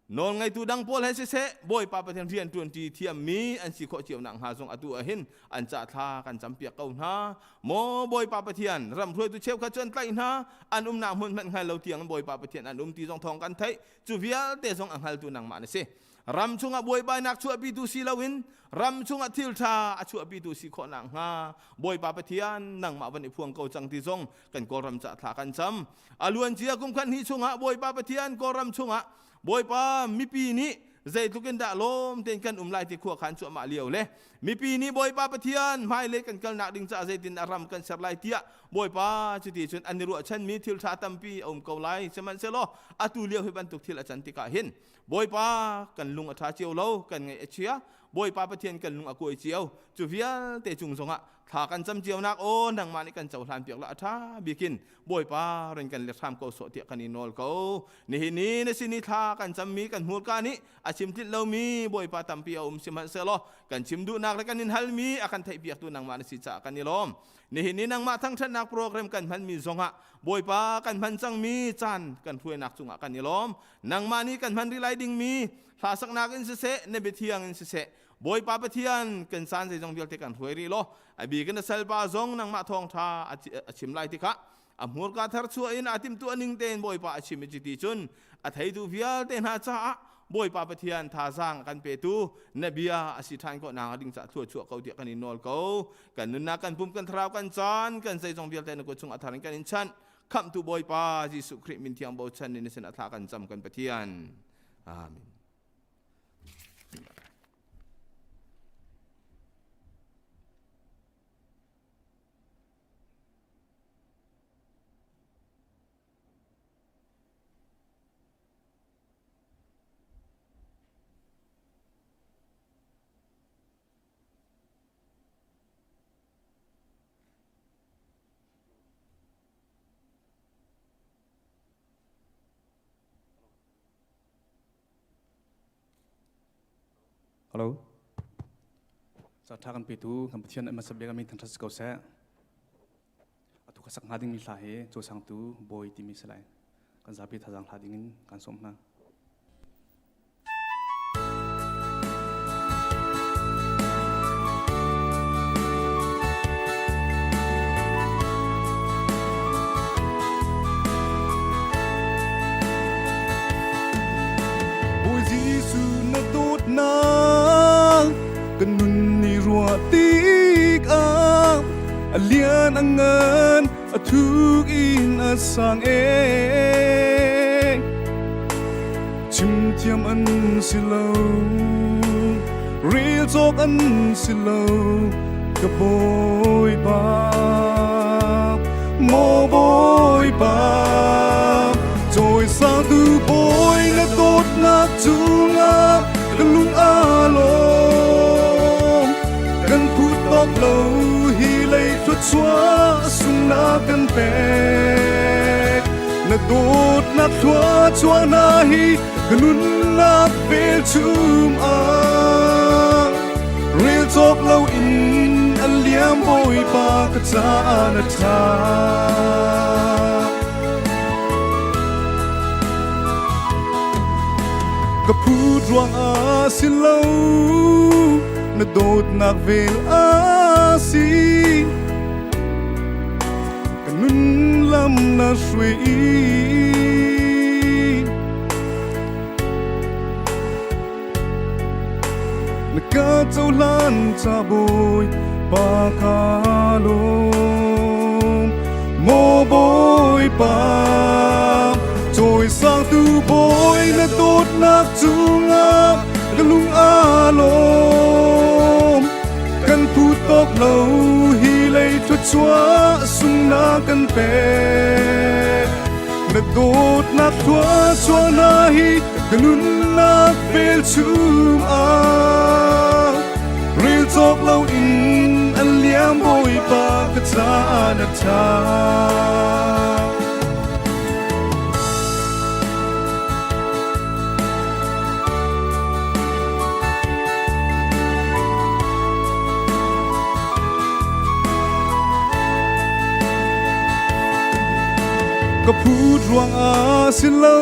nawlngeitu dang pawl he siseh Bawipa Pathian rian ṭuanṭi thiammi an si khawh cio nakhnga zong atu ah hin an ca thla kan campiak ko hna. Maw Bawipa Pathian, ram hruaitu cheukhat cu an tlaih hna, an umnak hmun hmanh hngal lo tiang Bawipa Pathian an um ti zong thawng kan theih. Cu vialte zong a hngaltu nangmah na si. Ram chungah buaibainak chuahpitu si loin ram chungah thil ṭha a chuahpitu si khawh nakhnga Bawipa Pathian nangmah van i phuang ko cang ti zong kan Kawlram ca thla kan cam. A luancia kum khat hnih chungah Bawipa Pathian Kawlram chungah Bawipa mipi nih zeitluk in dah lawm tein kan um lai ti khua khan cuahmah lio le mipi nih Bawipa Pathian hmailei kan kalnak ding caah zeitin a ram kan ser lai tiah Bawipa cuti cun an i ruahchanmi thil ṭha tampi a um ko lai. Sihmanhsehlaw atu lio hi bantuk thil a can tikah hin Bawipa kan lung a ṭha cio lo, kan ngaih a chia. Bawipa Pathian kan lung a kuai cio. Cu vialte cung zongah thla kan cam cionak aw nangmah nih kan cohlan piak la a ṭha bikin Bawipa rin kan let hram ko sawh tiah kan i nawl ko. Nihin ni na sin i thla kan cammi kan hmurka nih a chim tlinh lomi Bawipa tampi a um sihmanhsehlaw kan chim duhnak le kan in halmi a kan theihpiaktu nangmah na si caah kan i lawm. Nihin ni nangmah thangṭhatnak program kan hmanmi zongah Bawipa kan hman cangmi caan kan hruainak cungah kan i lawm. Nangmah nih kan hman rih lai dingmi hla saknak in siseh, na biathiang in siseh, Bawipa Pathian kan caan zeizong vialte kan hruai rih law, a bik in a salpa zong nangmah thawngṭha a chim lai tikah a hmurka thar chuah in aa timhtuah ning tein Bawipa a chim i cuti cun a theitu vialte hna caah Bawipa Pathian thazaang kan petu na bia a si ṭhan khawh nakhnga ding caah thlua chuah ko tiah kan in nawl ko. Kan nunnak, kan pum, kan thlarau, kan caan, kan zeizong vialte na kut chung a thar in kan in chanh. Khamhtu Bawipa Jesuh Khrih min thiang bochan in na sinah thla kan cam kan Pathian. Amen.
Hello. Sa tha kan petu kan Pathian an masab mi thangthat si ko seh. Atu ka sak hnga ding mi hla hi chosang tu bawi timi si lai. Kan zapi thazang hla ding in kan sawm hna.
Bawi Jesuh na dawtnak kan nun ni ruah tikah a lian a ngan a thuk in a sang e chim thiam an si lo rel cawk an si lo ka bawipa maw bawipa cawisangtu bawi na dawtnak cungah ka lung aa lawm. thluachuah sungnak kan pek. Na dawtnak thluachuah hna hi ka nunnak velchum ah rel cawk lo in an liam Bawipa ka caah na ṭha. Ka phut ruangah si lo na dawtnak vel a si ka nun lam na hrui na ka cohlan ca bawi pa ka lawm maw bawipa cawisangtu bawi na dawtnak cungah ka lung aa lawm kan phu tawk lo hi lei thluachuah sungnak kan pek na dawtnak thluachuah hna hi ka nunnak velchum ah rel cawk lo in an liam bawipa ka caah na ṭha. Ka phut ruangah si lo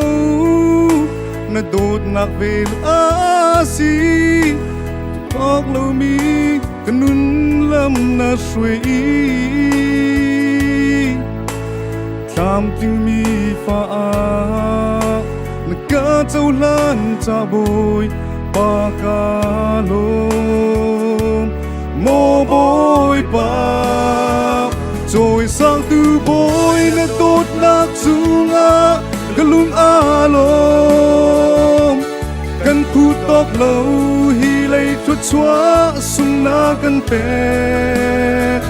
na dawtnak vel a si Thawk lomi ka nun lam na hruai Tlamtlingmi fa ah na ka cohlan ca bawi pa ka lawm Maw Bawipa cawisangtu bawi na dawtnak cungah ka lung aa lawm kan phu tawk lo hi lei thluachuah sungnak kan pek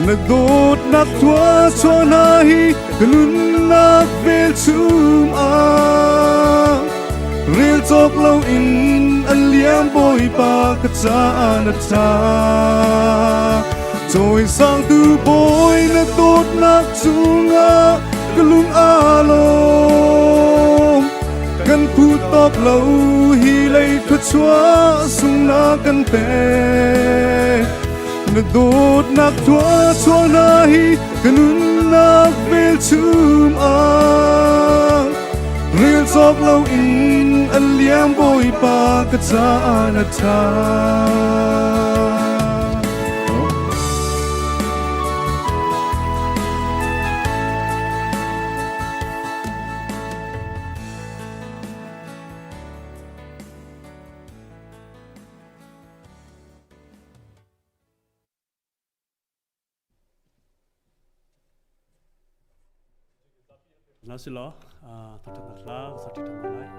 na dawtnak thluachuah hna hi ka nunnak velchum ah rel cawk lo in an liam bawipa ka caah na ṭha cawisangtu bawi na dawtnak cungah ka lung aa lawm kan phu tawk lo hi lei thluachuah sungnak kan pek na dawtnak thluachuah hna hi ka nunnak velchum ah rel cawk lo in an liam bawipa ka caah na ṭha.
Na si law, thangṭhatnak hla sak ṭi ṭhan hna lai.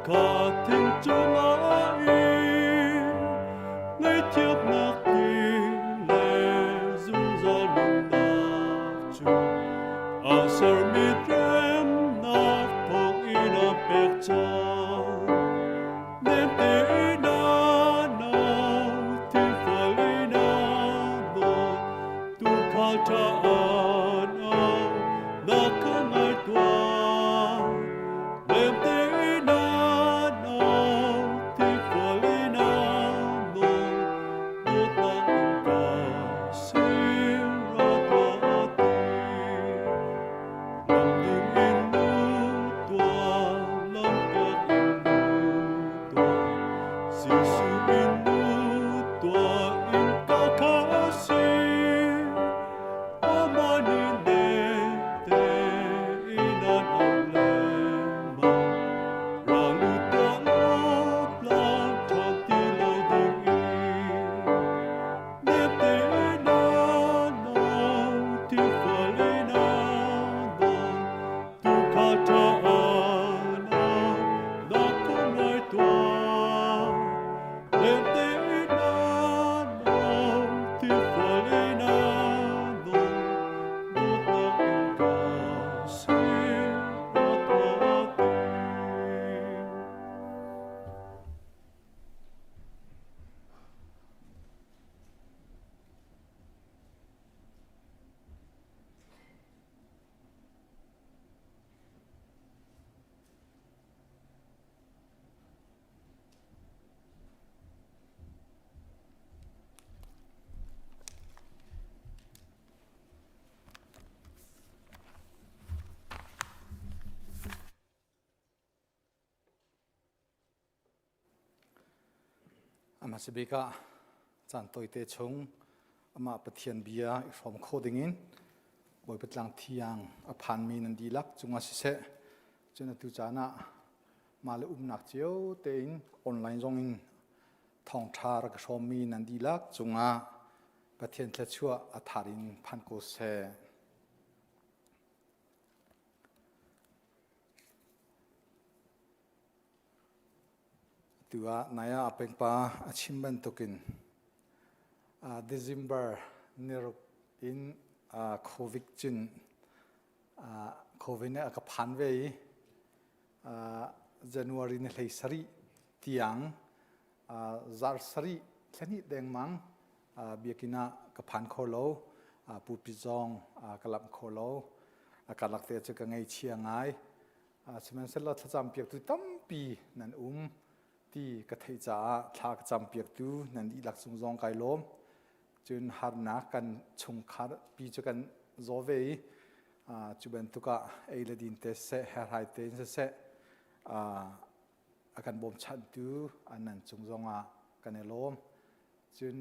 kha thing cungah i ngaihthiamnak ti le zungzal nunnak cu a sermi remnak thawngin a pek cang. Nem tein a nau, thingfual in a nawl, tuukhal ṭha an au, na ka ngai tuah. Nem tein a nau, thingfual in a nawl, dawtnak in ka sin ra tuah ti. Lam ding in lut tuah, lam piak in lut tuah, Jesuh in lut tuah, in ka kha si. Amah nih nemte in an auh lengmang. Ra lut tuah law, tlang ṭhan ti lo ding in. Nemte in an auh, thingfual in an nawl, tuukhal ṭha an au, na ka ngai tuah. Nemte in an au, thingfual in an nawl, dawtnak in ka sin ra tuah ti.
A hmasa bik ah caan tawite chung amah Pathian bia i hrawm kho dingin Bawipa tlang thiang a phanmi nan dihlak cungah siseh cun atu caan ah mah le umnak cio tein online zong in thawngṭha rak i hrawmmi nan dihlak cungah Pathian thluachuah a thar in phan ko seh. Atu ah nai ah a pengpa a chim bantukin December niruk in COVID cun COVID nih a ka phan ve i January ni 17 tiang zar sarih thlahnih dengmang biakinn ah ka phan kho lo pupi zong ka lamh kho lo a karlak te cu ka ngeichia ngai Sihmanhsehlaw thlacam piaktu tampi nan um ti ka theih caah thla ka cam piaktu nan dihlak cung zong kai lawm. Cun harnak kan chungkhar pi cu kan zaw ve i cu bantuk ah ei le din te siseh, herhai te in siseh a kan bawmchantu nan cung zong ah kan i lawm. Cun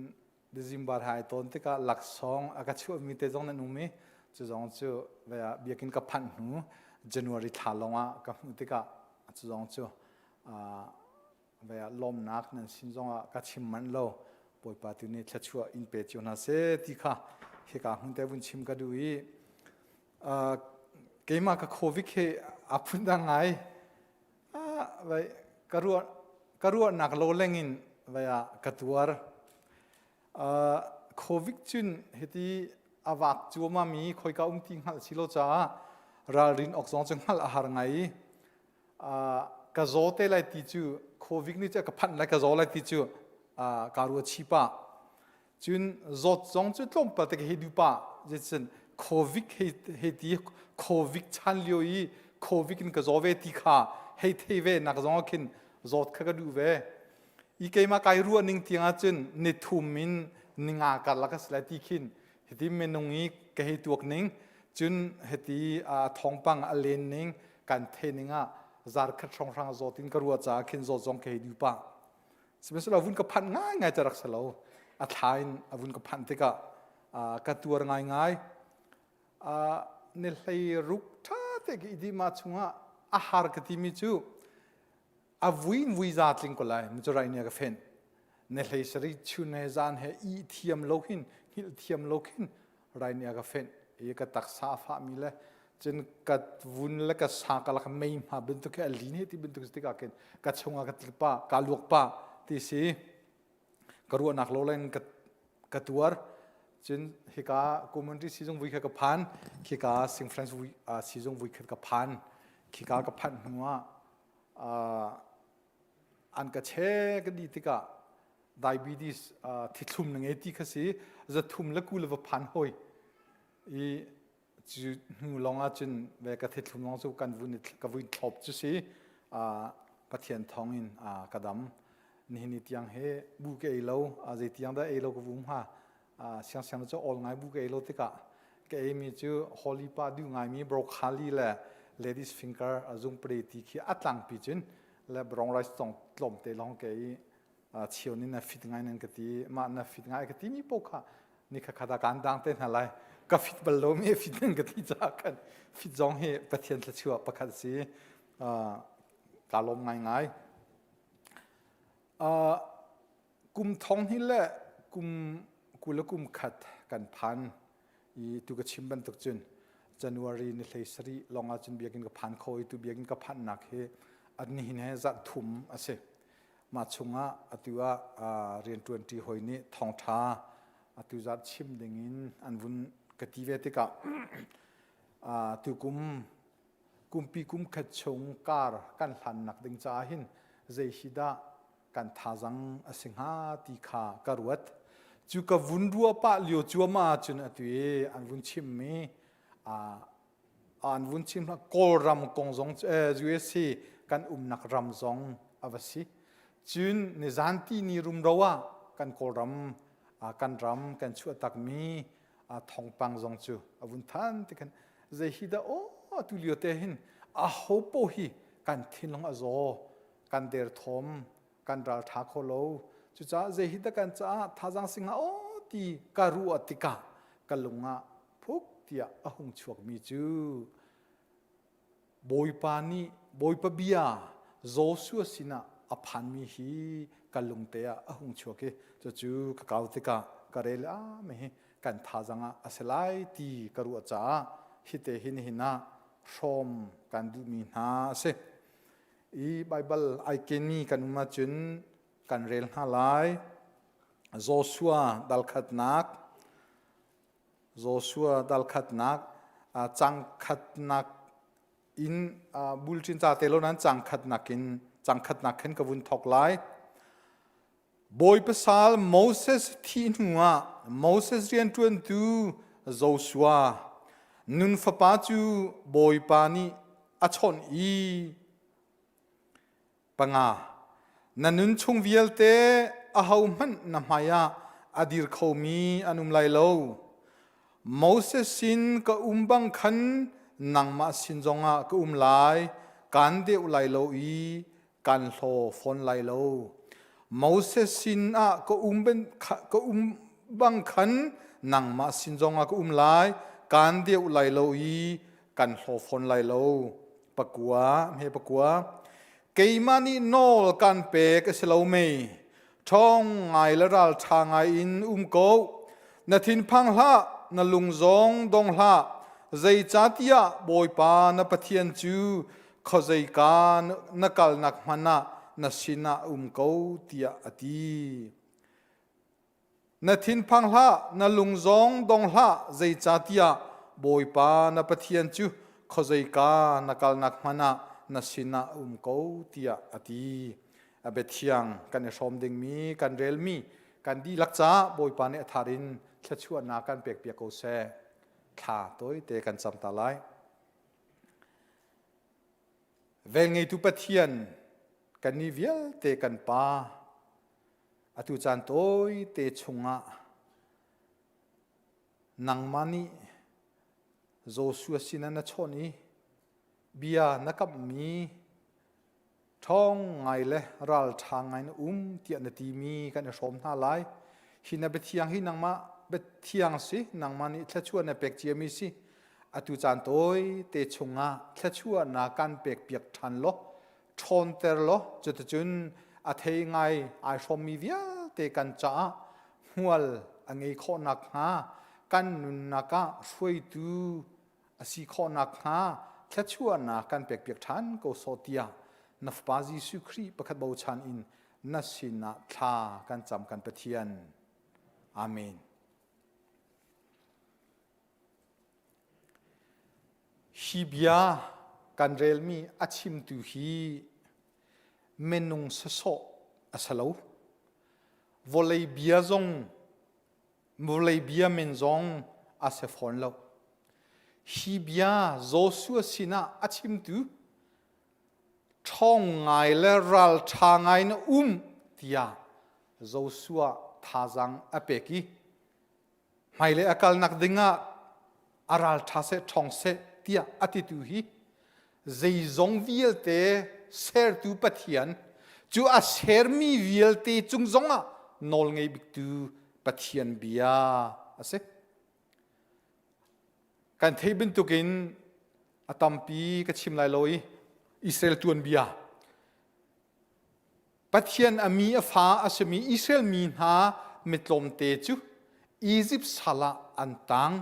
December hai tawn tikah laksawng a ka chuahmi te zong nan um i cu zong cu biakinn ka phanh hnu January thla lawng ah ka hmuh tikah cu zong cu lawmnak nan sin zong ah ka chim manh lo Bawipa tu nih thluachuah in pe cio hna seh ti kha hika hmun te vun chim ka duh i keimah ka covid he a phun dang ngai vai ka ruah ka ruahnak lo lengin vai ah ka tuar. Covid cun hiti a vak cuahmah mi khoika um ti hngalh si lo caah ralrin awk zong cu hngalh a har ngai i ka zaw te lai ti cu Covid nih cu ka phanh lai ka zaw lai ti cu ka ruah chi pah. Cun zawt zong cu tlawmpal te ka hei duh pah. Zeicun Covid hei hei ti Covid chan lio i Covid in ka zaw ve ti kha hei thei ve nak zong ah khin zawt kha ka duh ve. I keimah kai ruah ning tiang ahcun ni thum in ninga karlak a si lai ti khin hiti minung i ka hei tuak ning cun hiti thawngpang a len ning kan thei ning ah zar khat hrawnghrang zawt in ka ruah caah khin zawt zong ka hei duh pah. Sihmanhsehlaw vun ka phanh ngaingai cu rak si lo. A thla in a vun ka phanh tikah ka tuar ngaingai. Ni hlei ruk ṭha te ka i dih ma chungah a har ka timi cu a vui in vui za tling ko lai mu rai nia ka fenh. Ni hlei sari chun he zan he i thiam lo hin hngilh thiam lo khin rai nia ka fenh. I ka taksa a fahmi le Cun ka vun le ka sa ka lak mei hma bantuk khi a lin he ti bantuk si tikah khin ka chungah ka tlik pah, ka luak pah ti si. Ka ruahnak lo len ka ka tuar. Cun hika community sizung vui kha ka phan, khika Sing France vui sizung vui khat ka phan. Khika ka phanh hnu ah an ka che ka di tikah diabetes thithlum na ngei ti kha si zathum le ku le va phan hoi i cu hnu lawng ah cun ve ka thithlum lawng cu kan vun ka vui thlop cu si Pathian thawng in ka dam nihin ni tiang he bu ka ei lo zei tiang dah ei lo ka vum hnga siang siang cu awl ngai bu ka ei lo tikah ka ei mi cu holy pa duh ngai mi broccoli le ladies finger zungpre ti khi a tlangpi cun le brown rice tong tlawm te lawng ka ei chio nih na fit ngai nan ka ti mah na fit ngai ka ti mi po kha ni kha kha kan dang te hna lai ka fit bal lo mi fit nan ka ti ca kan fit zong hi Pathian thluachuah pakhat si ka lawm ngai ngai kum thong hi le kum kul le kum khat kan phan i tu ka chim bantuk cun January ni hlei sarih lawng ah cun biakinn ka phan kho i tu biakinn ka phannak hi an nihin he zarh thum a si. Mah chungah atu ah rianṭuanṭi hawi nih thawngṭha atu zat chim dingin an vun ka ti ve tikah tukum kumpi kum khat chung kar kan hlannak ding caah hin zei hi dah kan thazang a si hnga ti kha ka ruat. Cu ka vun ruah pah lio cuahmah ahcun atu i an vun chimmi an vun chim Kawlram kong zong USA kan umnak ram zong a va si. Cun nizan ti ni rumro ah kan Kawlram kan ram kan chuahtakmi thawngpang zong cu a vun than ti khan zei hi dah aw atu lio te hin a ho po hi kan thinlung a zaw kan derthawm kan ral ṭha kho lo cucaah zei hi dah kan caah thazaang singah aw ti ka ruah tikah ka lung ah phuk tiah a hung chuakmi cu Bawipa nih Bawipa bia Joshua sinah a phanmi hi ka lungte ah a hung chuak i cucu ka kau tikah ka rel ah hi kan thazang ah a si lai ti ka ruah caah hite hin hin ah hrawm kan duhmi hna a si. I Baibal ai kenmi kan um ahcun kan rel hna lai. Joshua dal khatnak Joshua dal khatnak cang khatnak in bulṭin ca te lo nan cang khatnak in cang khatnak khin ka vun thok lai. Bawipa sal Moses thih hnuah Moses rianṭuantu Joshua nun fapa cu Bawipa nih a chawnh i Panga. Na nun chung vialte ahohmanh na hmaiah a dir khomi an um lai lo. Moses sin ka um bang khan nangmah sin zongah ka um lai, kaan deuh lai lo i kan hlaw fawn lai lo. Moses sin ah ka um, ka um bang khan nangmah sin zongah ka um lai, kaan deuh lai lo i kan hlaw fawn lai lo. Pakua, hme pakua. Keimah nih nawl kan pek a si lo mei? Ṭhawng ngai le ralṭha ngai in um ko. Na thinphang hlah, na lung zong dong hlah. Zeicahtiah Bawipa na Pathian cu khuazeika na kalnak hmanh ah na sinah a um ko, tiah a ti. Na thinphang hlah, na lung zong dong hlah, zeicahtiah Bawipa na Pathian cu khuazeika na kalnak hmanh ah na sinah a um ko, tiah a ti. A biathiang kan i hrawm dingmi, kan relmi, kan dihlak caah Bawipa nih a thar in thluachuahnak kan pekpiak ko seh. Thla tawite kan cam ta lai. Velngeitu Pathian, kannih vialte kan Pa, Atu caan tawite chungah nangmah nih Joshua sinah na chawnh i bia na kamhmi ṭhawng ngai le ralṭha ngai na um tiah na timi kan i hrawm hna lai. Hi na biathiang hi nangmah biathiang si, nangmah nih thluachuah na pek ciami si. Atu caan tawite chungah thluachuahnak kan pekpiak ṭhan law ṭhawnter law cuticun a thei ngai ai hrawmmi vialte kan caah hmual a ngei khawh nakhnga kan nunnak ah hruaitu A si khawh nakhnga thluachuahnak kan pekpiak ṭhan ko sawh tiah na Fapa Jesuh Khrih pakhat bochan in na sinah thla kan cam kan Pathian. Amen. Hi bia kan relmi a chimtu hi minung sawsawh a si lo. Vawlei bia zong vawlei bia men zong a si fawn lo. Hi bia Joshua sinah a chimtu ṭhawng ngai le ralṭha ngai na um tiah Joshua thazaang a pek i hmailei a kalnak dingah a ralṭha seh ṭhawng seh tiah a titu hi zeizong vialte sertu Pathian cu a sermi vialte cung zongah nawlngei biktu Pathian bia a si. Kan theih bantukin a tampi ka chim lai lo i Israel tuanbia Pathian a mi a fa a simi Israel mi hna mitlawmte cu Izipt sal ah an tang.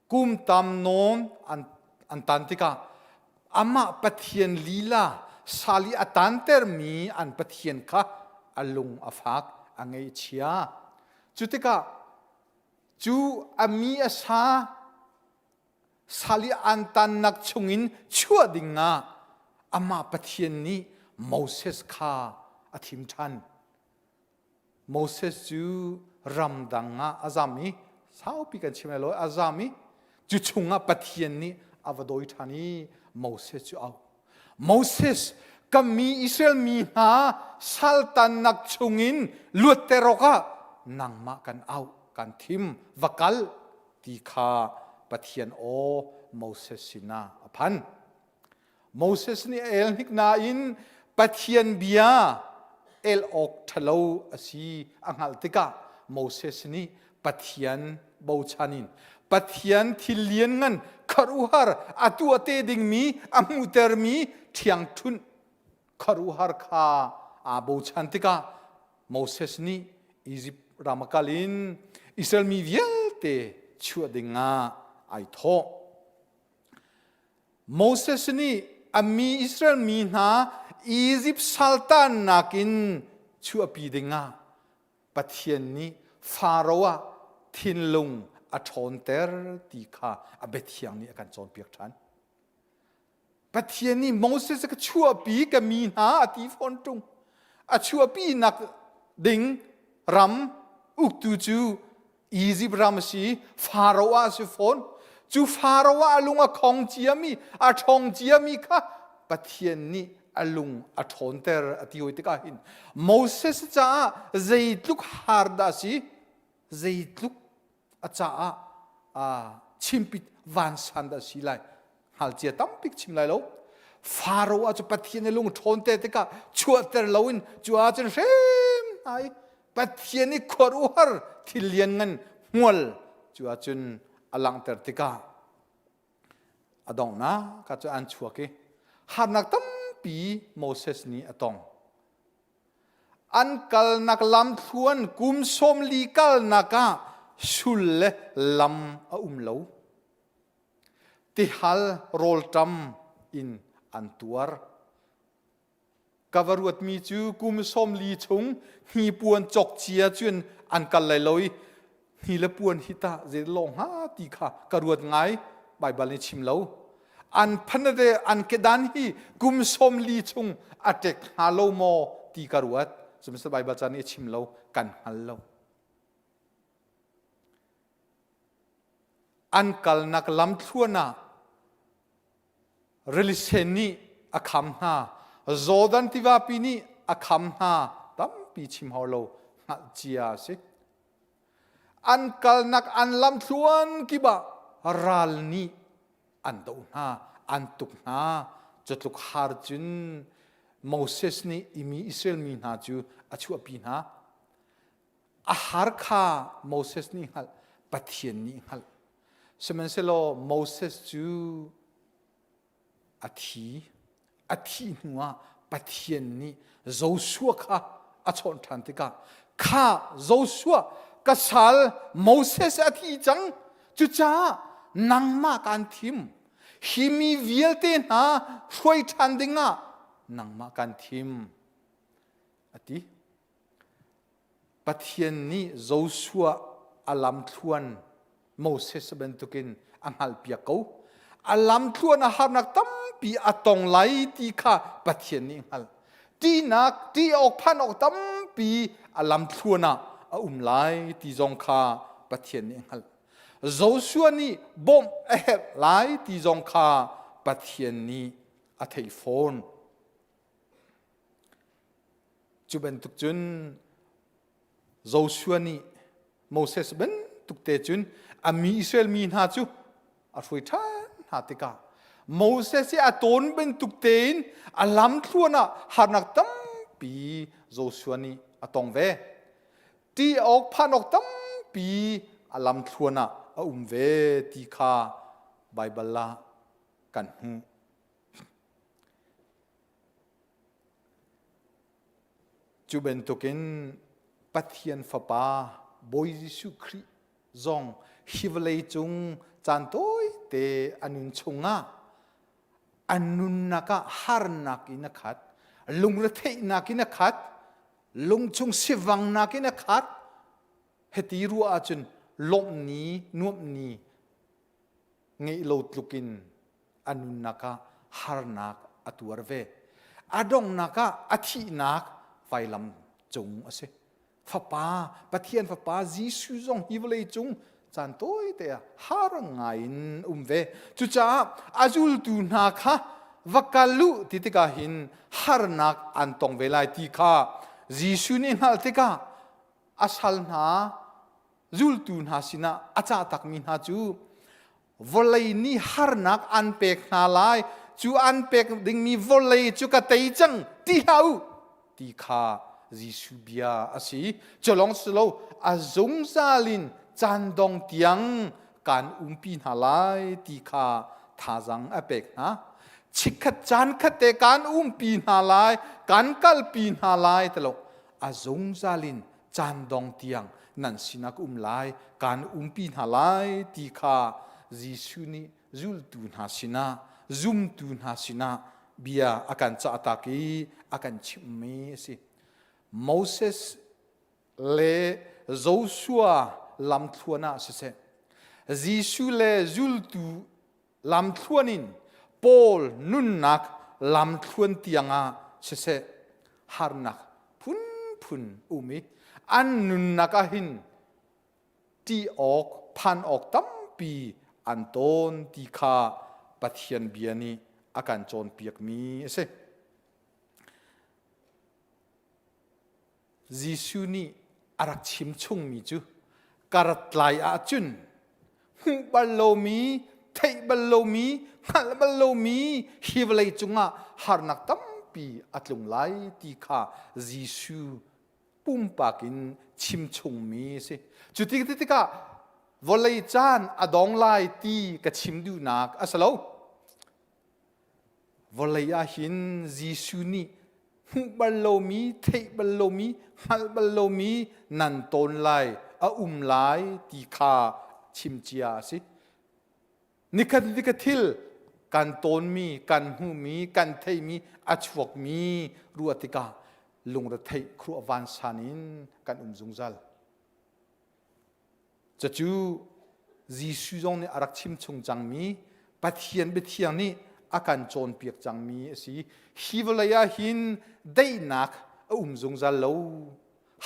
Kum tam nawn an, an tan tikah amah Pathian lila sal i a tantermi an Pathian kha a lung a fak, a ngaihchia. Cu tikah cu a mi a sa Sal i an tannak chungin chuah dingah amah Pathian nih Moses kha a thim ṭhan. Moses cu ramdang ah a zam i saupi kan chim lai lo a zam i cu chungah Pathian nih a va dawi ṭhan i Moses cu au. Moses ka mi Israel mi hna saltannak chungin luatter awkah nangmah kan auh kan thim va kal ti kha Pathian aw Moses sinah a phan. Moses nih a el hnik nain Pathian bia el awk ṭhalo a si a hngalh tikah Moses nih Pathian bochan in Pathian thil lianngan khuaruahhar a tuah te dingmi a hmuhtermi ṭhiangṭhunh khuaruahhar kha aa bochan tikah Moses nih Izipt ram a kal in Israel mi vialte chuah dingah ai thawh. Moses nih a mi Israel mi hna Izipt saltannak in chuahpi dingah Pathian nih Faro ah thinlung a ṭhawnter ti kha a biathiang nih a kan cawnpiak ṭhan. Pathian nih Moses ka chuahpi ka mi hna a ti fawn ṭung. A chuahpi nak ding ram uktu cu Izipt ram a si, Faro ah a si fawn. Cu Faro ah a lung a khong ciami, a ṭhong ciami kha Pathian nih a lung a ṭhawnter a ti hoi tikah hin Moses caah zeitluk har dah a si, zeitluk a caah chimpit vansan dah si lai hngalcia tampi chim lai lo Faro ah cu Pathian i lung ṭhawn te tikah chuahter loin cu ahcun hrem hna i Pathian i khuaruahhar thil lianngan hmual cu ahcun a langhter tikah a donghnak ah cu an chuak i harnak tampi Moses nih a tong An kalnak lamthluan kum 40 kalnak ah sul le lam a um lo. Tihal rawlṭam in an tuar. Ka va ruatmi cu kum 40 chung hnipuan cawk cia cun an kal lai lo i Hni le puan hi tah zei lawng hnga ti kha ka ruat ngai Baibal nih chim lo. An phanade an kedan hi kum 40 chung a ṭek hnga lo maw ti ka ruat. Sihmanhsehlaw Baibal ca nih a chim lo, kan hngal lo. An kalnak lamthluan ah rili sen nih a kham hna, Jordan tivapi nih a kham hna, tampi chim hau lo, hngalh cia a si. An kalnak an lamthluan kip ah ral nih an doh hna, an tuk hna. Cutluk har cun Moses nih i mi Israel mi hna cu a chuahpi hna. A har kha Moses nih hngalh, Pathian nih hngalh. Sihmanhsehlaw Moses cu a thi. A thih hnuah Pathian nih Joshua kha a chawnh ṭhan tikah kha Joshua ka sal Moses a thi cang cucaah nangmah kaan thim. Hi mi vialte hna hruai ṭhan dingah nangmah kaan thim. A ti. Pathian nih Joshua a lamthluan Moses bantukin a hngalhpiak ko. A lamthluan a harnak tampi a tong lai ti kha Pathian nih hngalh. Ṭihnak, ṭih awk phan awk tampi a lamthluan ah a um lai ti zong kha Pathian nih hngalh. Joshua nih bawmh a herh lai ti zong kha Pathian nih a theih fawn. Cu bantuk cun Joshua nih Moses bantuk te cun a mi Israel mi hna cu a hruai ṭhan hna tikah Moses i a tawn bantuk tein a lamthluan ah harnak tampi Joshua nih a tong ve. Ṭih awk phan awk tampi a lamthluan ah a um ve ti kha Baibal ah kan hmuh. Cu bantukin Pathian Fapa Bawi Jesuh Khrih zong hi vawlei cung caan tawite a nun chungah a nunnak ah harnak in a khat, lungretheihnak in a khat, lungchung sivangnak in a khat. Hiti ruah ahcun lawmh ni, nuamh ni ngeih lo tluk in a nunnak ah harnak a tuar ve. A donghnak ah a thihnak vailam cung a si. Fapa, Pathian Fapa Jesuh zong hi vawlei cung caan tawite ah har ngai in um ve. Cucaah a zultu hna kha va kal u ti tikah hin harnak an tong ve lai ti kha Jesuh nih hngalh tikah a sal hna zultu hna sinah a cah takmi hna cu vawlei nih harnak an pek hna lai cu an pek dingmi vawlei cu ka tei cang ti hlah u ti kha Jesuh bia a si cu lawng si lo a zungzal in caan dong tiang kan umpi hna lai ti kha thazang a pek hna chikkhat caan khat te kan umpi hna lai kan kalpi hna lai tilo a zungzal in caan dong tiang nan sinah ka um lai kaan umpi hna lai ti kha Jesuh nih zultu hna sinah zumtu hna sinah bia a kan cahtak i a kan chimhmi a si. Moses le Joshua lamthluan ah siseh Jesuh le zultu lamthluan in Paul nunnak lamthluan tiangah siseh harnak phunphun um i an nunnak ah hin ṭih awk phan awk tampi an tawn ti kha Pathian bia nih a kan cawnpiakmi a si. Jesuh nih a rak chim chungmi cu ka rat lai ahcun hmuh bal lomi, theih bal lomi, hngalh bal lomi hi vawlei cungah harnak tampi a tlung lai ti kha Jesuh pumpak in chim chungmi a si. Cu ti tikah vawlei caan a dong lai ti ka chim duhnak a si lo. Vawlei ah hin Jesuh nih hmuh bal lomi, theih bal lomi, hngalh bal lomi nan tawn lai, a um lai ti kha chim cia a si. Nikhat nikhat thil kan tawnmi, kan hmuhmi, kan theihmi, a chuakmi ruah tikah lungretheih khuaruah vansan in kan um zungzal. Cucu Jesuh zong nih a rak chimchung cangmi Pathian biathiang nih a kan cawnpiak cangmi a si. Hi vawlei ah hin daihnak a um zungzal lo.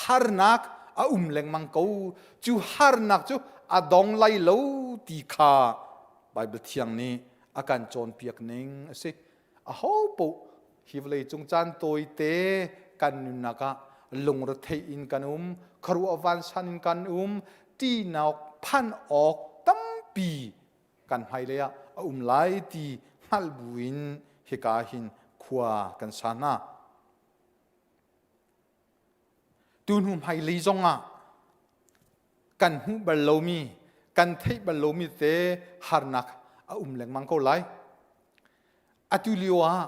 Harnak a um lengmang ko. Cu harnak cu a dong lai lo ti kha Baibal thiang nih a kan cawnpiak ning a si. Aho paoh hi vawleicung caan tawite kan nunnak ah lungretheih in kan um khuaruah vansan in kan um ṭihnak phan awk tampi kan hmailei ah a um lai ti hngalh buin hika hin khua kan sa hna tuhnu hmailei zongah kan hmuh bal lomi kan theih bal lomi te harnak a um lengmang ko lai Atu lio ah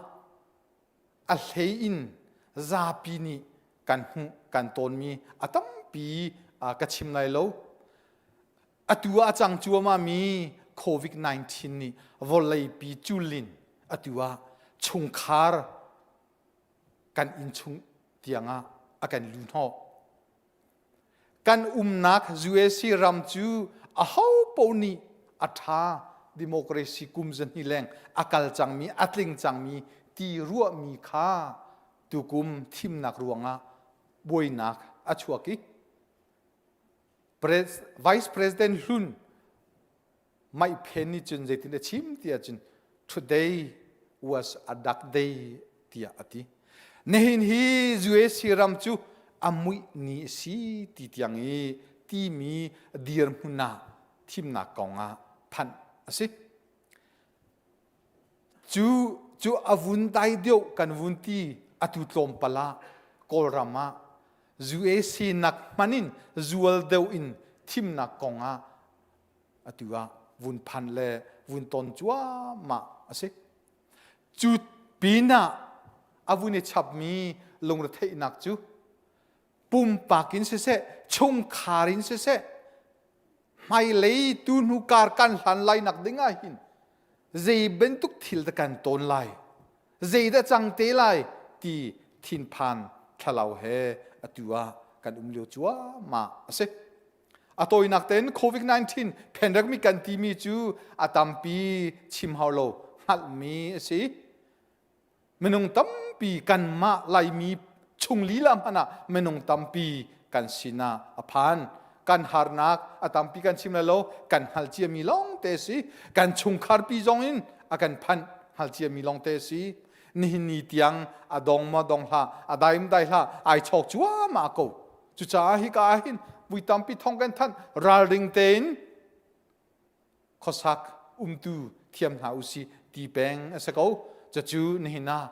a hlei in zapi nih kan hmuh kan tawnmi a tampi ka chim lai lo. Atu ah a cang cuahmah mi COVID-19 nih vawleipi culin atu ah chungkhar kan inn chung tiangah a kan luhnawh. Kan umnak USA ram cu aho paoh nih a ṭha democracy kum zahnih leng a kal cangmi a tling cangmi ti ruahmi kha tukum thimnak ruangah buainak a chuak i Vice President hlun Mike Pence nih cun zeitin a chim ti ahcun today was a dark day tiah a ti. Nihin hi USA ram cu a muih ni a si ti tiang i timi dirhmun ah thimnak kong ah phanh a si. Cu cu a vun dai deuh kan vun ti atu tlawmpal ah Kawlram ah USA nak hman in zual deuh in thimnak kong ah atu ah vun phan le vun ton cuahmah a si. Cu pinah a vun i chapmi lungretheihnak cu pumpak in siseh, chungkhar in siseh, hmailei tuhnu kar kan hlan lai nak ding ah hin zei bantuk thil dah kan tawn lai, zeidah cang te lai ti thinphan thlalau he atu ah kan um lio cuahmah a si. A tawinak tein COVID-19 pandemic kan timi cu a tampi chim hau lo hngalhmi a si. Minung tampi kanmah Laimi chung lila hmanh ah minung tampi kan sinah a phan. Kan harnak a tampi kan chim lai lo, kan hngal ciami lawng te a si. Kan chungkharpi zong in a kan phanh hngal ciami lawng te a si. Nihin ni tiang a dong maw dong hlah, a dai dai hlah, ai chawk cuahmah ko. Cucaah hika ah hin vui tampi thong kan thanh ralring tein khuasak umtu thiam hna usih ti peng a si ko. Cucu nihin ah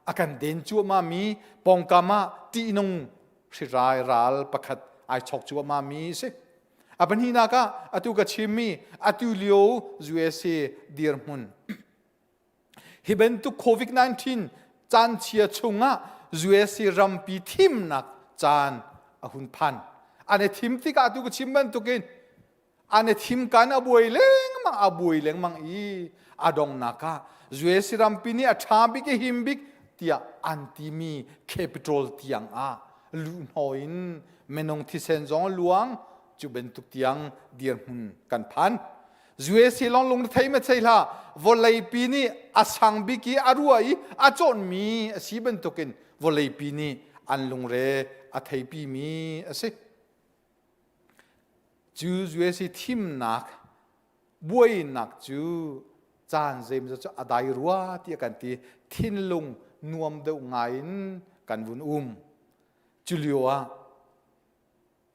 a kan den cuahmah mi pawngkam ah ṭihnung hrirai ral pakhat ai chawk cuahmah mi a si. A pahnihnak ah atu ka chimmi atu lio USA dirhmun Hi bantuk COVID-19 caan chia chungah USA rampi thimnak caan a hun phan. An i thim tikah tu ka chim bantukin an i thim kan a buai lengmang a buai lengmang i a dongnak ah USA rampi nih a ṭha bik i him bik tiah an timi Capitol tiang ah luhhnawh in minung thisen zong a luang cu bantuk tiang dirhmun kan phan. USA lawng lung thei ma thei hlah vawleipi nih a sang bik i a rua i a cawnmi a si bantukin vawleipi nih an lungre a theipi mi a si. Cu USA thimnak buainak cu caan zeimawzat cu a dai rua tiah kan ti thinlung nuam deuh ngai in kan vun um. Cu lio ah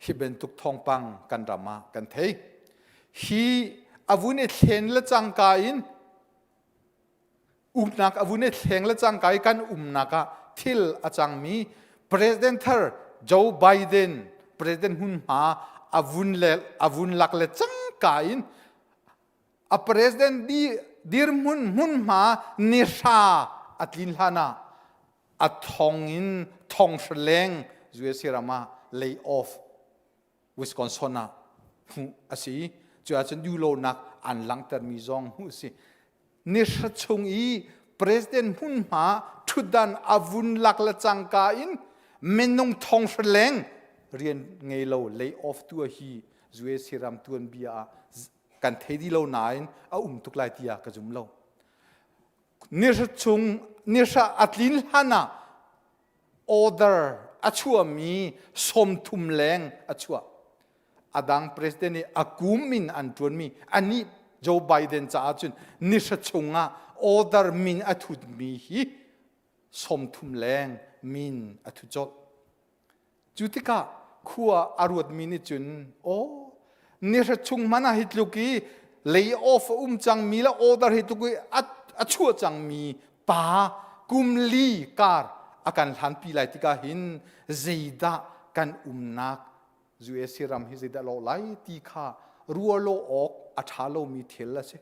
hi bantuk thawngpang kan ram ah kan thei. Hi a vun i thlen le cangka in uknak a vun i thleng le cangka i kan umnak ah thil a cangmi President thar Joe Biden President hmunhma a vun le a vun lak le cangka in a president di dirhmun hmunhma nihra a tlin hlan ah a thong in thong leng USA ram ah lay off Wisconsin ah hmuh a si cu ahcun duhlonak an langhtermi zong hmuh a si nihra chung i president hmunhma thutdan a vun lak le cangka in minung thong leng rian ngei lo lay off tu hi USA ram tuanbia ah kan thei di lo nain a um tuk lai tiah ka zum lo Nihra chung nihra a tlin hlan ah order a chuahmi 30 leng a chuah. A dang president nih a kum in an ṭuanmi anih Joe Biden caah cun nihra chungah order min a thutmi hi 30 leng min a thu colh. Cu tikah khua a ruatmi nih cun aw nihra chung hmanh ah hi tluk i lay off a um cangmi le order hi tluk i a chuah cangmi pa kum li kar a kan hlanpi lai tikah hin zeidah kan umnak USA ram hi zeidah lawh lai ti kha rualo awk a ṭha lomi thil a si.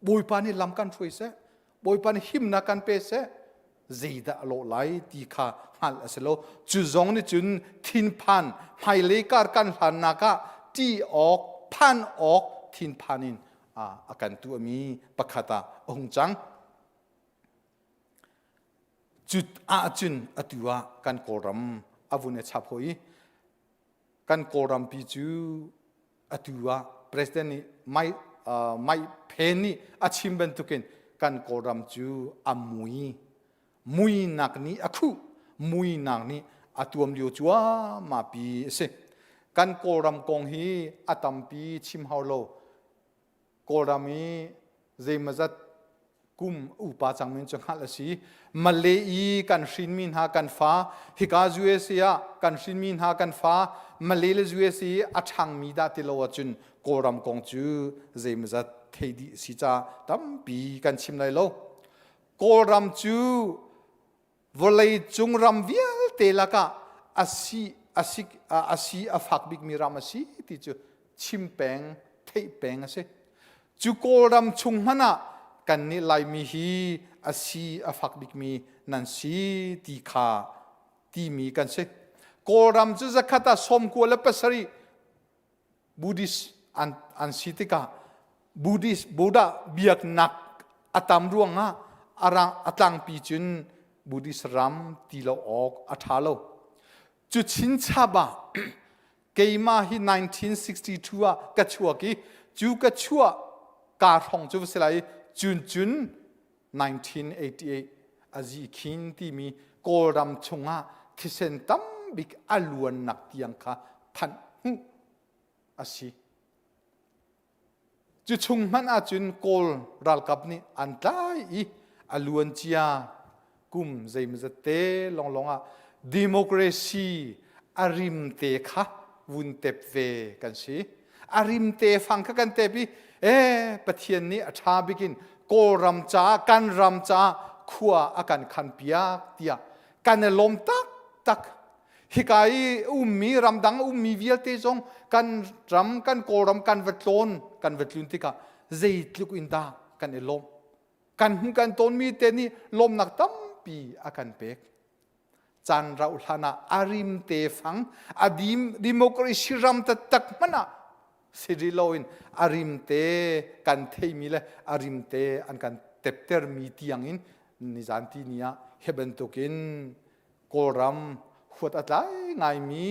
Bawipa nih lam kan hruai seh Bawipa nih himnak kan pe seh zeidah a lawh lai ti kha hngalh a si lo cu zong nih cun thinphan hmailei kar kan hlannak ah ṭih awk phan awk thinphan in a kan tuahmi pakhat ah a hung cang. Cut ahcun atu ah kan Kawlram a vun i chap hoi i kan Kawlrampi cu atu ah President nih Mike, uh, Mike Pence nih a chim bantukin kan Kawlram cu a mui muinak nih a khuh muinak nih a tuam lio cuahmah pi a si. Kan Kawlram kong hi a tampi chim hau lo. Kawlram i zeimazat kum upa cangmi cu hngalh a si. Malay i kan hrinmi hna kan fa, hika USA ah kan hrinmi hna kan fa, Malay le USA i a ṭhangmi dah ti lo ahcun Kawlram kong cu zeimazat thei dih si ca tampi kan chim lai lo. Kawlram cu vawleicung ram vialte lakah a si a si a si a fak bikmi ram a si ti cu chim peng theih peng a si cu kawlram chung hmanh ah kannih laimi hi a si a fak bikmi nan si ti kha timi kan si kawlram cu zakhat ah 97 Buddhist an, an si tikah Buddhist Buddha biaknak a tam ruangah a, a tlangpi cun Buddhist ram ti lo awk a ṭha lo. Cu chinchap ah keimah hi 1962 ah ka chuak i cu ka chuah ka hrawng cu va si lai cun cun 1988 a zikhin timi Kawlram chungah thisen tambik a luannak tiang kha phanh hmuh a si. Cu chung hmanh ahcun Kawl ralkap nih an tlai i a luan cia kum zeimazat te longlong ah democracy a rim te kha vun tep ve kan si. A rim te fang kha kan tep i eh Pathian nih a ṭha bikin Kawlram caah kan ram caah khua a kan khan piak tiah kan i lawm taktak. Hika i ummi ramdang ummi vialte zong kan ram kan Kawlram kan va tlawn kan va tlun tikah zeitluk in dah kan i lawm. Kan hmuh kan tawnmi te nih lawmnak tampi a kan pek. Caan rauh hlan ah a rim te fang a dim democracy ram taktak hmanh ah si rih loin a rim te kan theimi le a rim te an kan teptermi tiang in nizan ti ni ah hi bantukin Kawlram huat a tlai ngaimi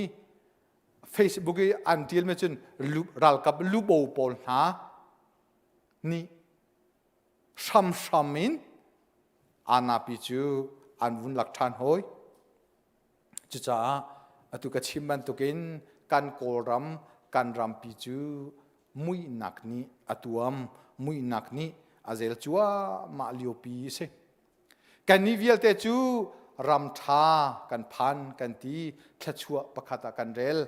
Facebook i an ṭialmi cun ralkap lubo pawl hna nih hramhram in anapi cu an vun lak ṭhan hawi. Cucaah atu ka chim bantukin kan Kawlram kan rampi cu muihnak nih a tuam, muihnak nih a zel cuahmah liopi a si. Kannih vialte cu ram ṭha kan phan kan ti, thluachuah pakhat ah kan rel.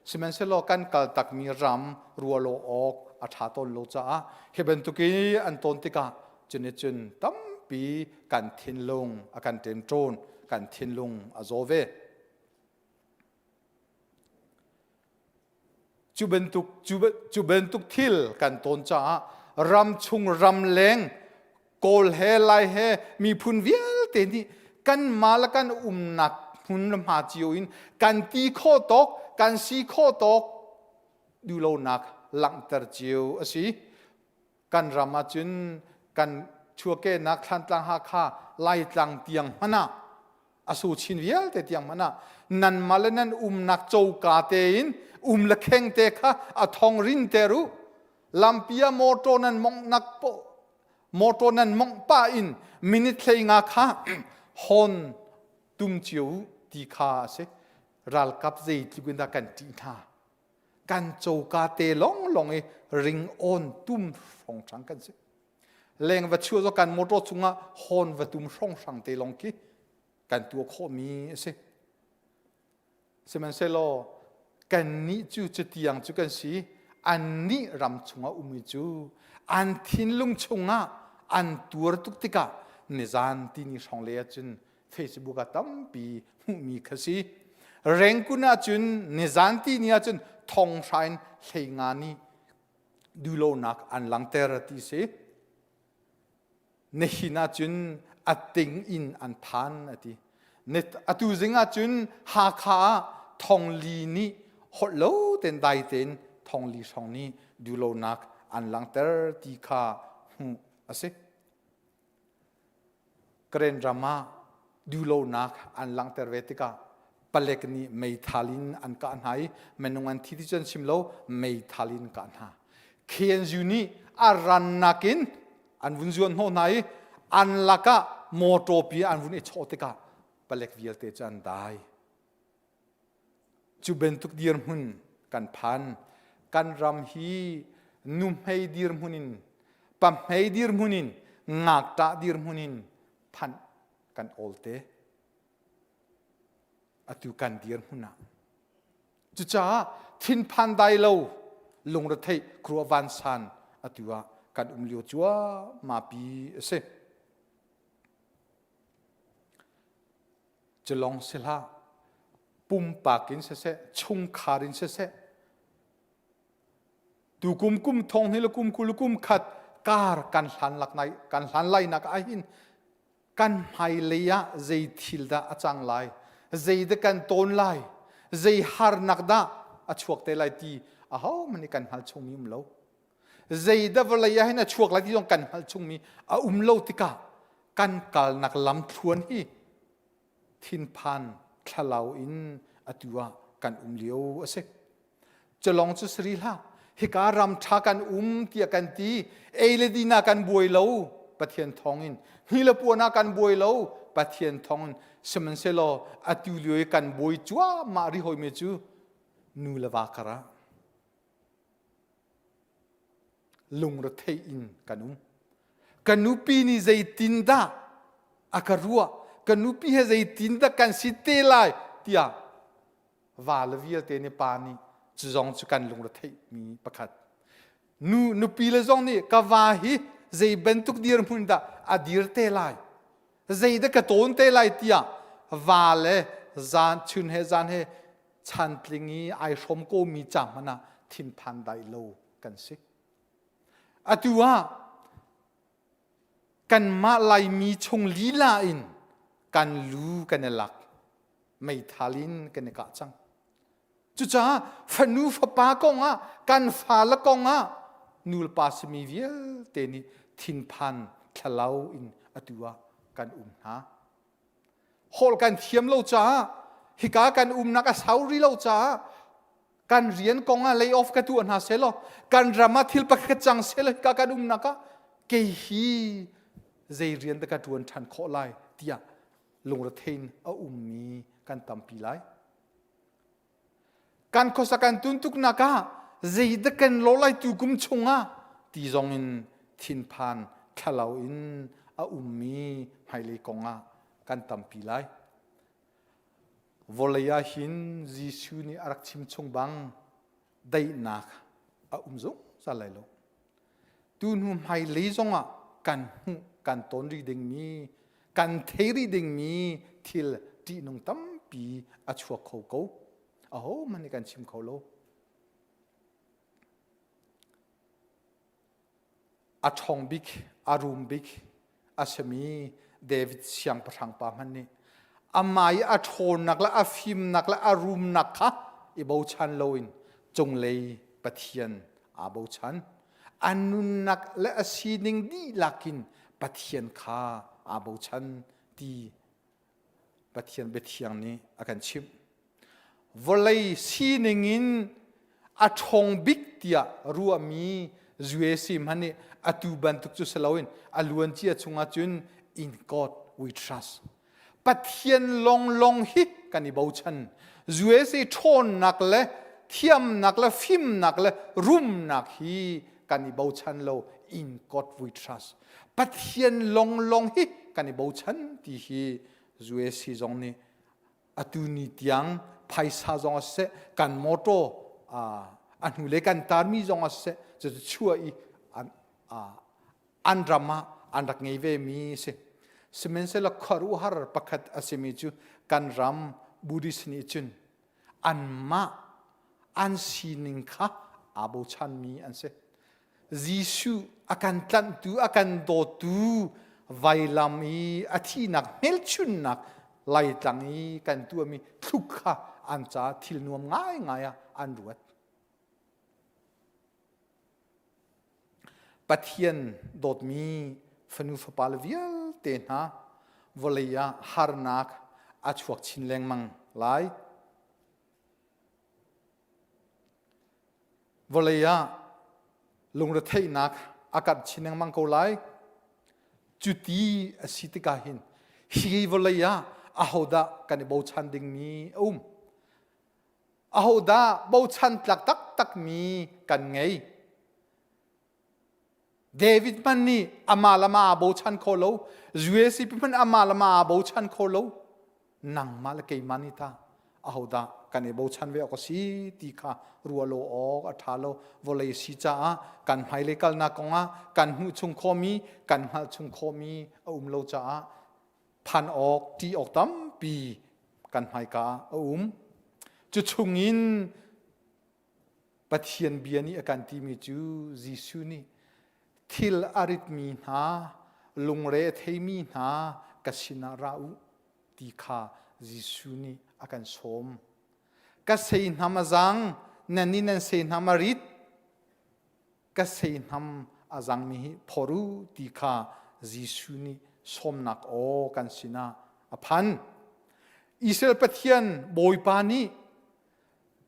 Sihmanhsehlaw kan kaltakmi ram rualo awk a ṭha tawn lo caah hi bantuk i an tawn tikah cun cun tampi kan thinlung a kan ṭemṭawn, kan thinlung a zaw ve. Cu bantuk, cu bantuk thil kan tawn caah ramchung ramleng Kawl he Lai he miphun vialte nih kanmah le kan umnak hmun le hma cio in kan ti khawh tawk kan si khawh tawk duhlonak langhter cio a si. Kan ram ahcun kan chuahkehnak Thlantlang Hakha Laitlang tiang hmanh ah a su chin vialte tiang hmanh ah nanmah le nan umnak coka tein um le kheng te kha a thong rin ter u lampi ah motor nan monghnak po motor nan mongh pah in minute hlei nga kha hon tum cio u ti kha a si ralkap zeitluk in dah kan ṭih hna kan coka te longlong i ring on tum hrawnghrang kan si leng va chuah zo kan motor chungah horn va tum hrawnghrang te long khi kan tuah khawhmi a si sihmanhsehlaw kannih cu cutiang cu kan si annih ram chungah ummi cu an thinlung chungah an tuar tuk tikah nizan tini hrawng le ahcun Facebook ah tampi hmuhmi kha si Rengkun ahcun nizan tini ahcun thong hra in hlei nga nih duhlonak an langhter ti si. Nihin ahcun a ting in an phan a ti. Atu zing ahcun Hakha ah thongli nih holh lo ten dai tein thongli hrawng nih duhlonak an langhter ti kha hmuh a si. Karen ram ah duhlonak an langhter ve tikah palek nih meithal in an kah hna i minung an thi ti cu an chim lo meithal in kah hna. KNU nih a rannak in an vun zuan hnawh hna i an lakah mawṭaw pi an vun i chawh tikah palek vialte cu an dai. Cu bantuk dirhmun kan phan. Kan ram hi nuhmei dirhmun in, pahmei dirhmun in, ngakṭah dirhmun in phanh kan awlte. Atu kan dirhmun ah. Cucaah thinphan dai lo lungretheih khuaruah vansan atu ah kan um lio cuahmah pi a si. Cu lawng si hlah. Pumpak in siseh, chungkhar in siseh, tukum kum thong hnih le kum 20 le kum khat kar kan hlan lak nai kan hlan lai nak ah hin kan hmailei ah zei thil dah a cang lai, zei dah kan tawn lai, zei harnak dah a chuak te lai ti ahohmanh nih kan hngal chungmi um lo. Zei dah vawlei ah hin a chuak lai ti zong kan hngalh chungmi a um lo tikah kan kalnak lamthluan hi thinphan thlalau in atu ah kan um lio a si. Culong cu sari hlah. Hika ram ṭha kan um tiah kan ti. Ei le din ah kan buai lo Pathian thawngin. Hni le puan ah kan buai lo Pathian thawngin. Sihmanhsehlaw atu lio i kan buai cuahmah rih hawimi cu nu le va karah Lungrethei in kan um. Ka nupi nih zeitindah a ka ruah, ka nupi he zeitindah kan si te lai tiah va le vialte nih pa nih cu zong cu kan lungretheihmi pakhat. Nu nupi le zong nih ka va hi zei bantuk dirhmun dah a dir te lai, zeidah ka tawn te lai tiah va le zan chun he zan he chantling i ai hrawm komi ca hmanh ah thinphan dai lo kan si. Atu ah kanmah Laimi chung lila in kan lu kan i lak, meithal in kan i kah cang. Cucaah fanu fapa kong ah kan fale kong ah nulepa simi vialte nih thinphan thlalau in atu ah kan um hna. Holh kan thiam lo caah hika kan umnak a sau rih lo caah kan rian kong ah lay off ka tuah hna selaw kan ram ah thil pakhat cang selaw hika kan umnak ah kei hi zei rian dah ka ṭuan ṭhan khawh lai tiah lungrethei in a ummi kan tampi lai. Kan khuasa kan tuntuknak ah zeidah kan lawh lai tu kum chungah ti zong in thinphan thlalau in a ummi hmailei kong ah kan tampi lai. Vawlei ah hin Jesuh nih a rak chim chung bang daihnak a um zungzal lai lo. Tuhnu hmailei zongah kan hmuh kan ton rih dingmi kan thei rih dingmi thil ṭihnung tampi a chuak kho ko. Ahohmanh nih kan chim kho lo. A ṭhawng bik, a rum bik a simi David siangpahrang pa hmanh nih amah i a ṭhawnnak le a fimnak le a rumnak kha i bochan loin cunglei Pathian aa bochan. A nunnak le a sining dihlak in Pathian kha aa bochan ti Pathian biathiang nih a kan chimh. Vawlei sining in a ṭhawng bik tiah ruahmi USA hmanh nih atu bantuk cu si loin a luancia chungah cun in God we trust. Pathian longlong hi kan i bochan. USA ṭhawnnak le thiamnak le fimnak le rumnak hi kan i bochan lo. In God we trust. Pathian longlong hi kan i bochan ti hi USA zong nih atu ni tiang phaisa zong a siseh kan motor a hnulei kan tarmi zong a siseh cucu chuah i an ram ah an rak ngei ve mi si sihmanhsehlaw khuaruahhar pakhat a simi cu kan ram Buddhist nih cun anmah an sining kha aa bochanmi an si Jesuh a kan tlanhtu a kan dawtu vailam i a thihnak hmelchunnak laitlang i kan tuahmi thluk kha an caah thil nuam ngaingai ah an ruat. Pathian dawtmi fanu fapa le vialte hna vawlei ah harnak a chuak chin lengmang lai. Vawlei ah lungretheihnak a karh chin lengmang ko lai. Cuti a si tikah hin hi vawlei ah ahodah kan i bochan dingmi a um? Ahodah bochan tlak taktakmi kan ngei? David hmanh nih amah le amah aa bochan kho lo. USCP hmanh amah le amah aa bochan kho lo. Nangmah le keimah nih tah ahodah kan i bochan ve awk a si ti kha ruah lo awk a ṭha lo. Vawlei si caah kan hmailei kalnak kongah kan hmuh chung khawhmi, kan hngalh chung khawhmi a um lo caah phan awk, ṭih awk tampi kan hmaika ah a um. Cu chungin Pathian bia nih a kan timi cu Jesuh nih thil a ritmi hna, lungre a theimi hna ka sinah ra u ti kha Jesuh nih a kan sawm. Ka seihnam a zang, nan nih nan seihnam a rit. Ka seihnam a zangmi hi phor u ti kha Jesuh nih sawmnak aw kan sinah a phan. Israel Pathian Bawipa nih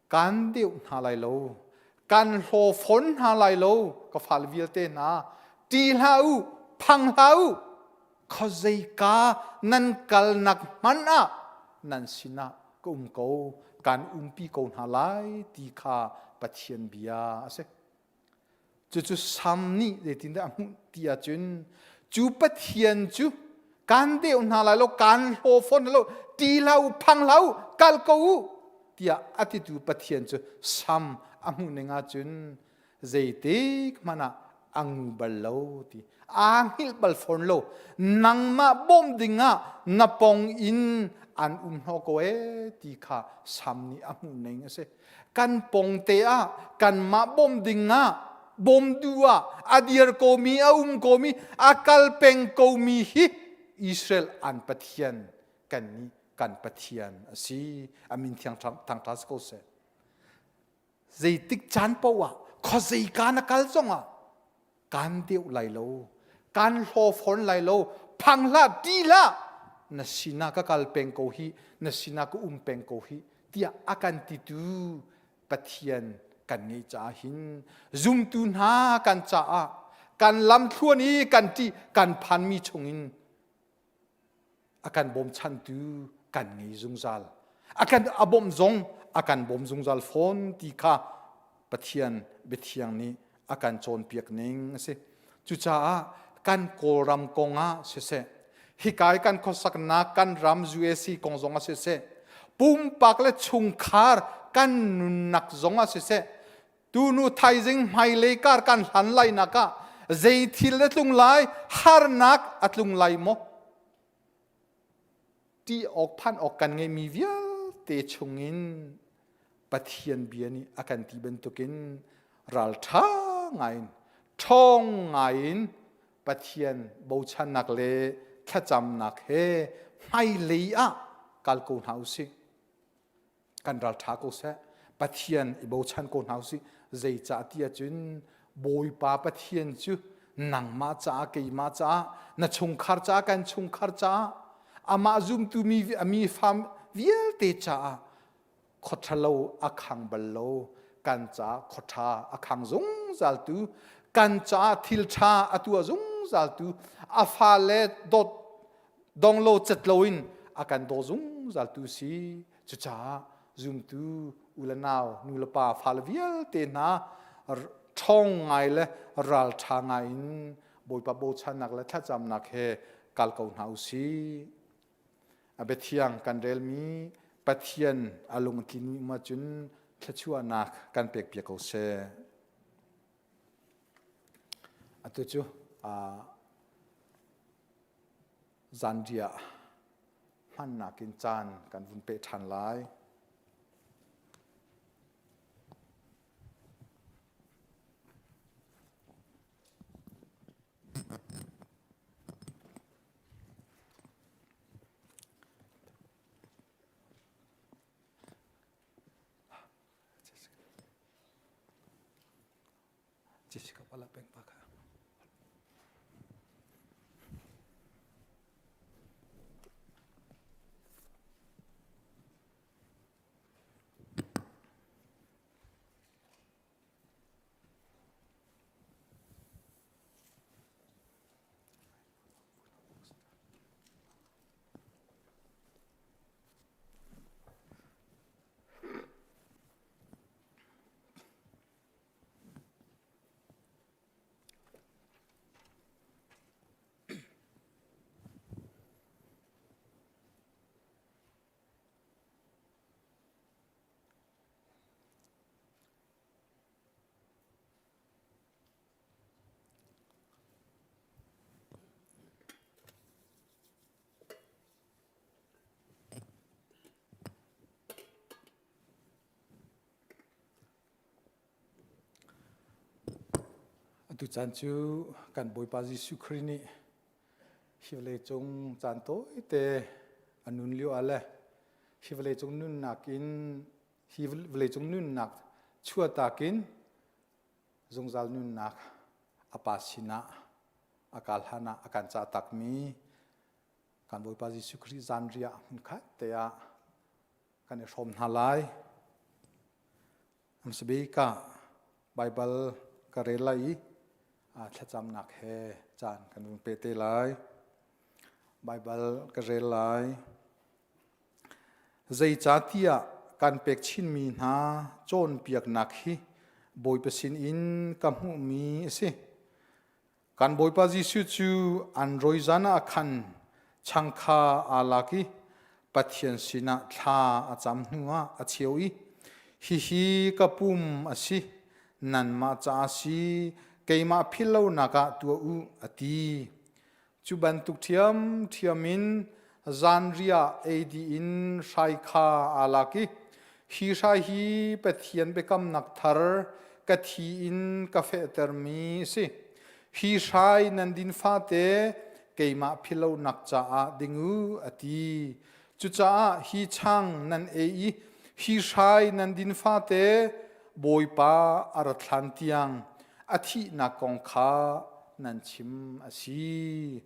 Kan deuh hna lai lo, kan hlaw fawn hna lai lo, ka fale vialte hna. Ṭih hlah u, phang hlah u. Khuazeika nan kalnak hmanh ah nan sinah ka um ko, kan umpi ko hna lai ti kha Pathian bia a si. Cucu Sam nih zeitindah a hmuh ti ahcun cu Pathian cu kan deuh hna lai lo, kan hlaw fawn lo, ṭi hlah u, phang hlah u, kal ko u, tiah a titu Pathian cu Sam a hmuh ning ahcun zeitik hmanh ah a ngu bal lo ti aa hngilh bal fawn lo nangmah bawmh dingah na pong in an um hnawh ko ee ti kha Sam nih a hmuh ning a si. Kan pongte ah kanmah bawmh ding ah bawm duh ah a dir komi a um komi a kal peng komi hi Israel an Pathian kan nih kan Pathian a si. A min thiang thangṭha si ko seh. Zeitik caan paoh ah khuazeika na kal zongah kan deuh lai lo kan hlaw fawn lai lo phang hlah ti hlah na sinah ka kal peng ko hi na sinah ka um peng ko hi tiah a kan titu Pathian kan ngeih caah hin zumtu hna kan caah kan lamthluan i kan ṭih kan phanmi chungin a kan bawmchantu kan ngei zungzal a kan a bawmh zong a kan bawm zungzal fawn ti kha Pathian biathiang nih a kan cawnpiak ning a si cucaah kan Kawlram kong ah siseh hika i kan khuasaknak kan ram UAC kong zong ah siseh pumpak le chungkhar kan nunnak zong ah siseh tunu thaizing hmailei kar kan hlan lai nak ah zei thil a tlung lai harnak a tlung lai maw ti awk phan awk kan ngeihmi vialte chungin Pathian bia nih a kan ti bantukin ralṭha ngaiin ṭhawng ngaiin Pathian bochannak le thlacamnak he hmailei ah kal ko hna usih kan ralṭha ko seh Pathian i bochan ko hna usih zeicah ti ahcun Bawipa Pathian cu nangmah caah keimah caah na chungkhar caah kan chungkhar caah amah zumtu mi mi fam vialte caah khuaṭhalo a khang bal lo kan caah khuaṭha a khang zungzal tu kan caah thil ṭha a tuah zungzal tu a fale dawt dong lo cet loin a kan daw zungzal tu si Cucaah zumtu u le nau, nu le pa, fale vialte hna ṭhawng ngai le ralṭha ngai in Bawipa bochannak le thlacamnak he kal ko hna u sih. A biathiang kan relmi Pathian a lung a tlinmi um ahcun thluachuahnak kan pekpiak ko seh. Atu cu zanriah hmannak in caan kan vun peh ṭhan lai. Jessica pala peng pa kha. Atu caan cu kan Bawipa Jesuh Khrih nih hi vawleicung caan tawite a nun lio ah le hi vawleicung nunnak in hi vawleicung nunnak chuahtak in zungzal nunnak a Pa sinah a kal hlan ah a kan cah takmi kan Bawipa Jesuh Khrih zanriah hmunkhat te ah kan i hrawm hna lai. Hmasabik ah Baibal ka rel lai i thlacamnak he caan kan vun pe te lai. Baibal ka rel lai. Zeicahtiah kan pek chinmi hna cawnpiaknak hi Bawipa sinin ka hmuhmi a si. Kan Bawipa Jesuh cu an rawi zan ah khan chang kha aa lak i Pathian sinah thla a cam hnuah a cheu i, Hihi ka pum a si, nanmah ca a si, keimah philh lonak ah tuah u, a ti. Cu bantuk ṭhiamṭhiam in zanriah ei dih in hrai kha aa lak i, Hi hrai hi Pathian biakamnak thar ka thi in ka fehtermi a si. Hi hrai nan din fate keimah philhlonak caah ding u, a ti. Cucaah hi chang nan ei i hi hrai nan din fate Bawipa a rat hlan tiang a thihnak kong kha nan chim a si.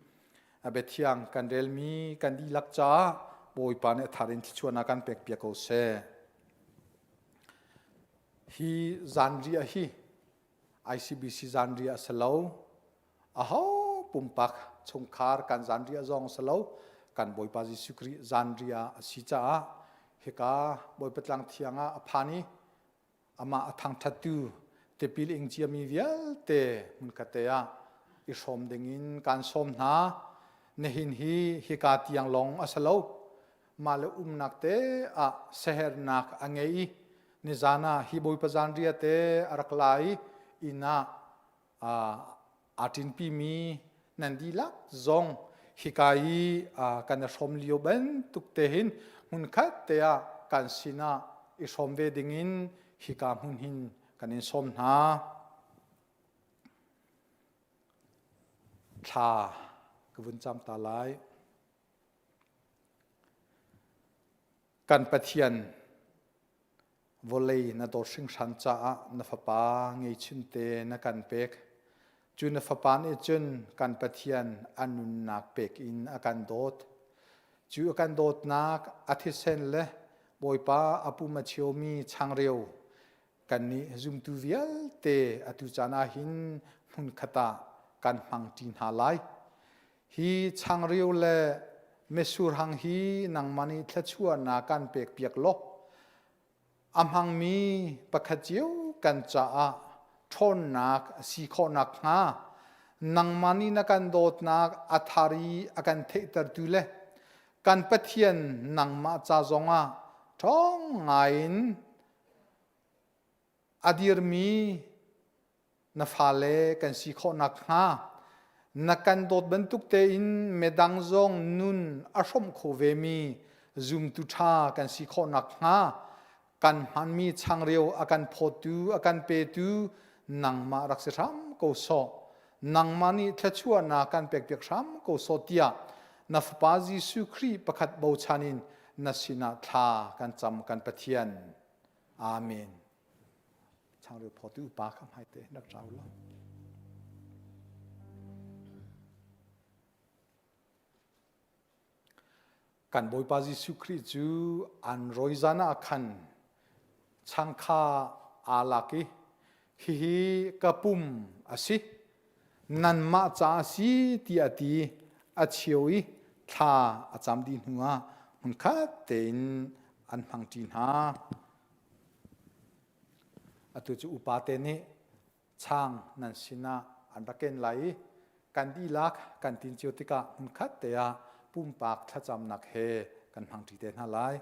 A biathiang kan relmi kan dihlak caah Bawipa nih a thar in thluachuahnak kan pekpiak ko seh. Hi zanriah hi ICBC zanriah a si lo. Aho pumpak chungkhar kan zanriah zong a si lo. Kan Bawipa Jesuh Khrih zanriah a si caah hika Bawipa tlang thiang ah a phan i amah a thangṭhattu tipil ing ciami vialte hmunkhat ah i hrawm dingin kaan sawm hna. Nihin hi hika tiang lawng a si lo. Mah le umnak te ah sehernak a ngei i nizan ah hi Bawipa zanriah te a rak la i inn ah aa ṭinpimi nan dihlak zong hika i kan i hrawm lio bantuk te hin hmunkhat te ah kan sinah i hrawm ve dingin hika hmun hin kan in sawm hna. Thla ka vun cam ta lai. Kan Pathian Vawlei na dawt hringhran caah na fapa ngeichunte na kan pek. Cu na fapa nih cun kan Pathian a nunnak pek in a kan dawt. Cu a kan dawtnak a thisen le Bawipa a pum a cheumi changreu kannih zumtu vialte atu caan ah hin hmunkhat ah kan hmangṭi hna lai. Hi changreu le mitsur hang hi nangmah nih thluachuahnak kan pekpiak law a hmangmi pakhat cio kan caah ṭhawnnak a si khawh nakhnga nangmah nih na kan dawtnak a thar i a kan theihtertu le kan Pathian nangmah ca zongah ṭhawng ngaiin a dirmi na fale kan si khawh nakhnga na kan dawt bantuk tein midang zong nun a hrawmh kho vemi zumtu ṭha kan si khawh nakhnga kan hmanmi changreu a kan phawtu a kan petu nangmah rak si hram ko sawh nangmah nih thluachuahnak kan pekpiak hram ko sawh tiah na fapa Jesuh Khrih pakhat bochan in na sinah thla kan cam kan Pathian Amen. Changreu phawtu upa kha hmaite rak rau lo. Kan Bawipa Jesuh Khrih cu an rawi zan ah khan chang kha aa lak i hihi ka pum a si nanmah ca a si tiah a ti a cheu i thla a cam dih hnuah hmunkhat tein an hmangṭi hna. Atu cu upate nih chang nan sinah an rak ken lai i kan dihlak kan tin cio tikah hmunkhat te ah pumpak thlacamnak he kan hmangṭi te hna lai.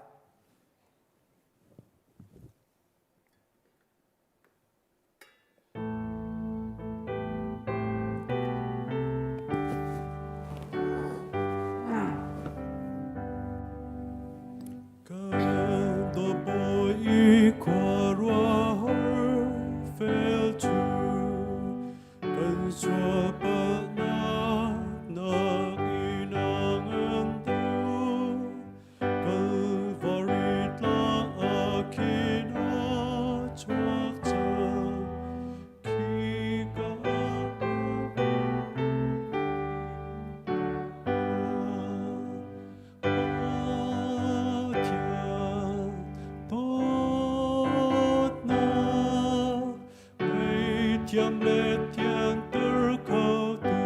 Ngaihthiam le thianter khotu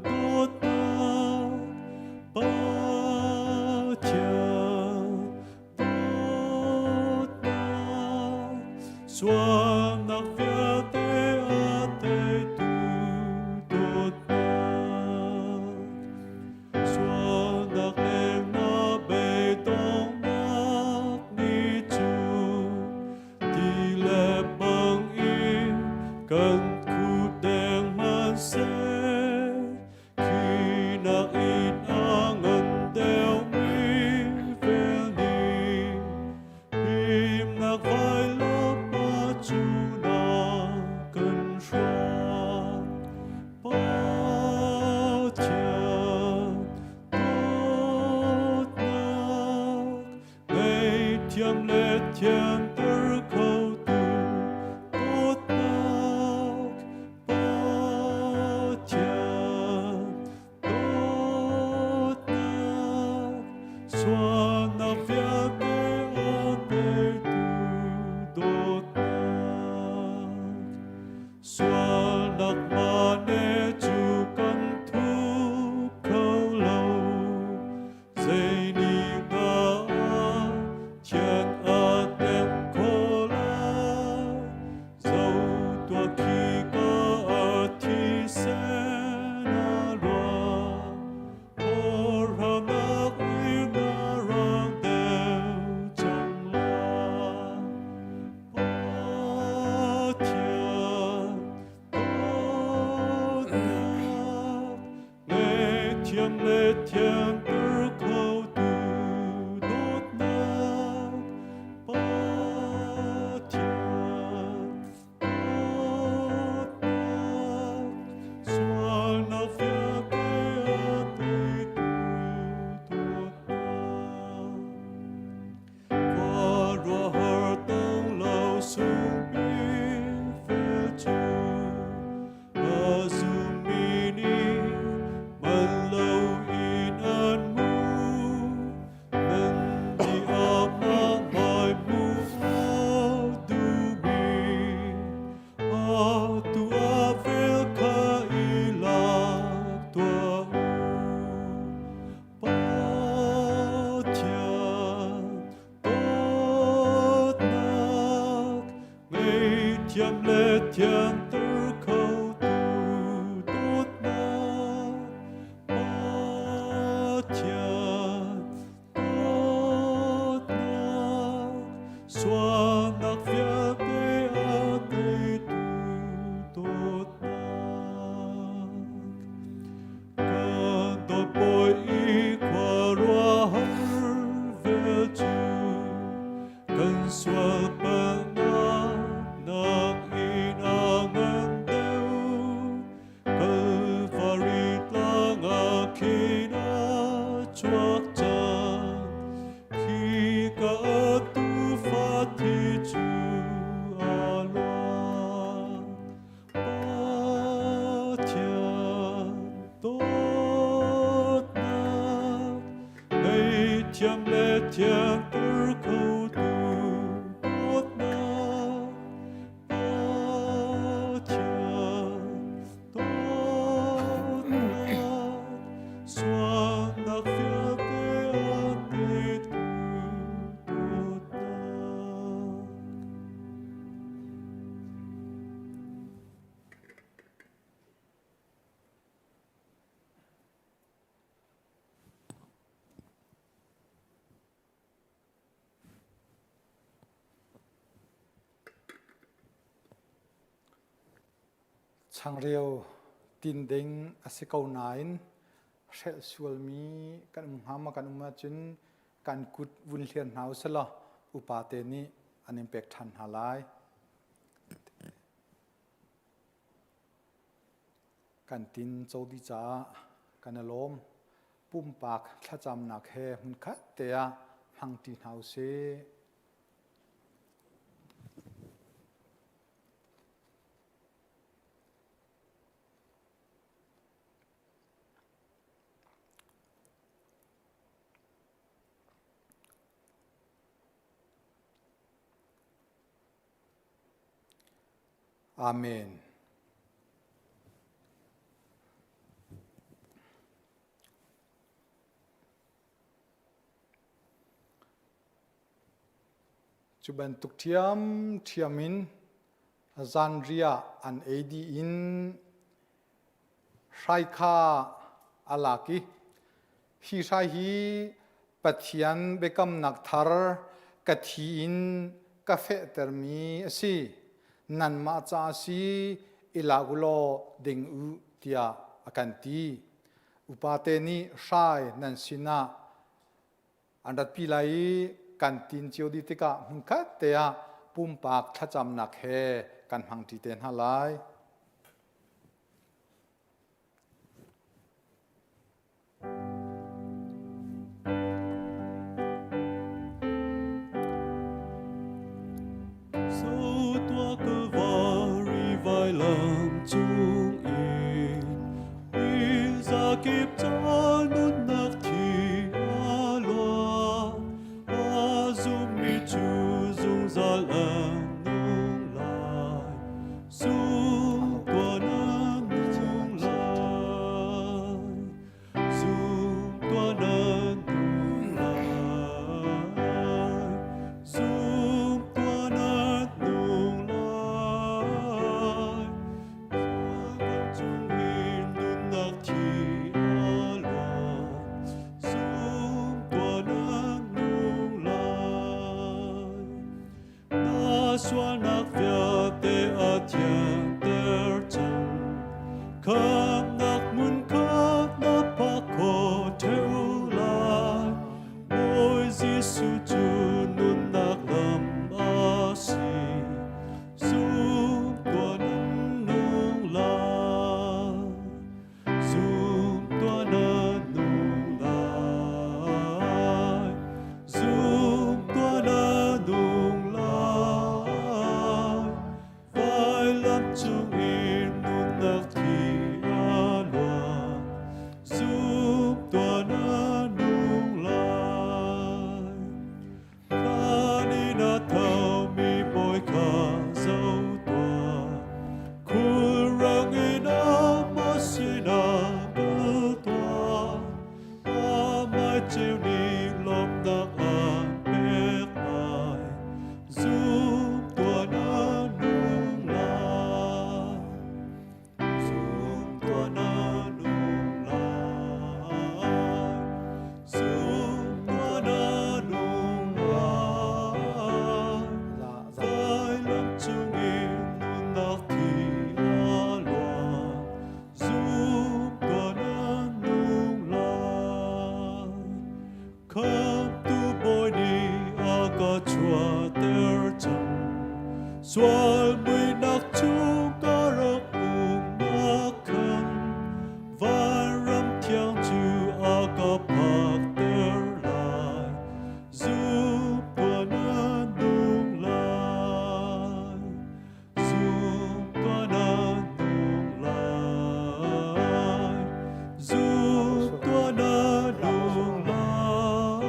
dawtnak Pathian dawtnak sualnak vialte a teitu dawtnak Sualnak le na beidonghnak ni cu ti le bang in kan khut deng hmanhseh khi nakin a ngan deuhmi vel nih himnak vailam a cu na kan hruai. Pathian dawtnak ngaihthiam le thianter khotu dawtnak Pathian dawtnak sualnak vialte a teitu dawtnak Sualnak mane cu kan thup kho lo, zei nih dah thian a tem kho lai? Zo tuah khi ka a thisen a luang, Porhamnak in a rang deuh cang lai. Pathian dawtnak ngaihthiam le thianter khotu dawtnak Pathian dawtnak sualnak vialte a teitu dawtnak Khuaruahhar tong lo sungpi fel cu a zummi nih man loin an hmu. Nan nih amah hmai hmuh a duhmi atu ah vel kha i lak tuah u. Pathian dawtnak ngaihthiam le thianter khotu dawtnak Pathian dawtnak sualnak vialte a teitu dawtnak Kan dawtbawi i khuaruahhar vel cu kan sual palhnak nakin a ngan deuh. Kalvari tlang ah khin a chuak cang. Khi ka tuufa thi cu a luang. Pathian dawtnak ngaihthiam le thianter khotu dawtnak Pathian dawtnak sualnak vialte a teitu dawtnak.
Changreu tin ding a si ko nain hrelh sualmi kan um hnga ma kan um ahcun kan kut vun hlian hna usih upa te nih an in pek ṭhan hna lai. Kan tin co dih caah kan i lawm. Pumpak thlacamnak he hmunkhat te ah hmangṭi hna usih. Amen. Cu bantuk ṭhiamṭhiam in zanriah an ei dih in hrai kha a lak i hi hrai hi Pathian biakamnak thar ka thi in ka fehtermi a si. Nanmah ca a si, i lak u law ding u tiah a kan ti. Upate nih hrai nan sinah an ratpi lai i kan tin cio dih tikah hmunkhat te ah pumpak thlacamnak he kan hmangṭi te hna lai.
So tua Kalvari vailam cung in Zakip ca nunnak thi a luang, a zummi cu zungzal an nung lai. Zum tuah nan nung lai. Zum tuah nan nung lai. Zum tuah nan nung lai. Sualnak vialte a thianter cang. Khamnak mun kha na phak khawh ṭheo lai. Bawi Jesuh cu nunnak lam a si. Zum tuah nan nung lai. Zum tuah nan nung lai. Zum tuah nan nung lai. Vailam cung in nunnak thi a luang. Zum tuah nan nung lai. Thlan in a thomi bawi kha zoh tuah. Khulrang in amah sinah kal tuah. Amah ceu nih lawmhnak an pek lai. Zum tuah na nung lai. Zum tuah na nung lai. Zum tuah na nung lai. Vailam cungin nunnak thi a luang. Zum tuah na nung lai. Khamtu Bawi nih a ka chuahter cang. Sual muihnak chung ka rak umnak khan vanram thiang cu a ka phakter lai. Zum tuah na nung lai. Zum tuah na nung lai. Zum tuah na nung lai.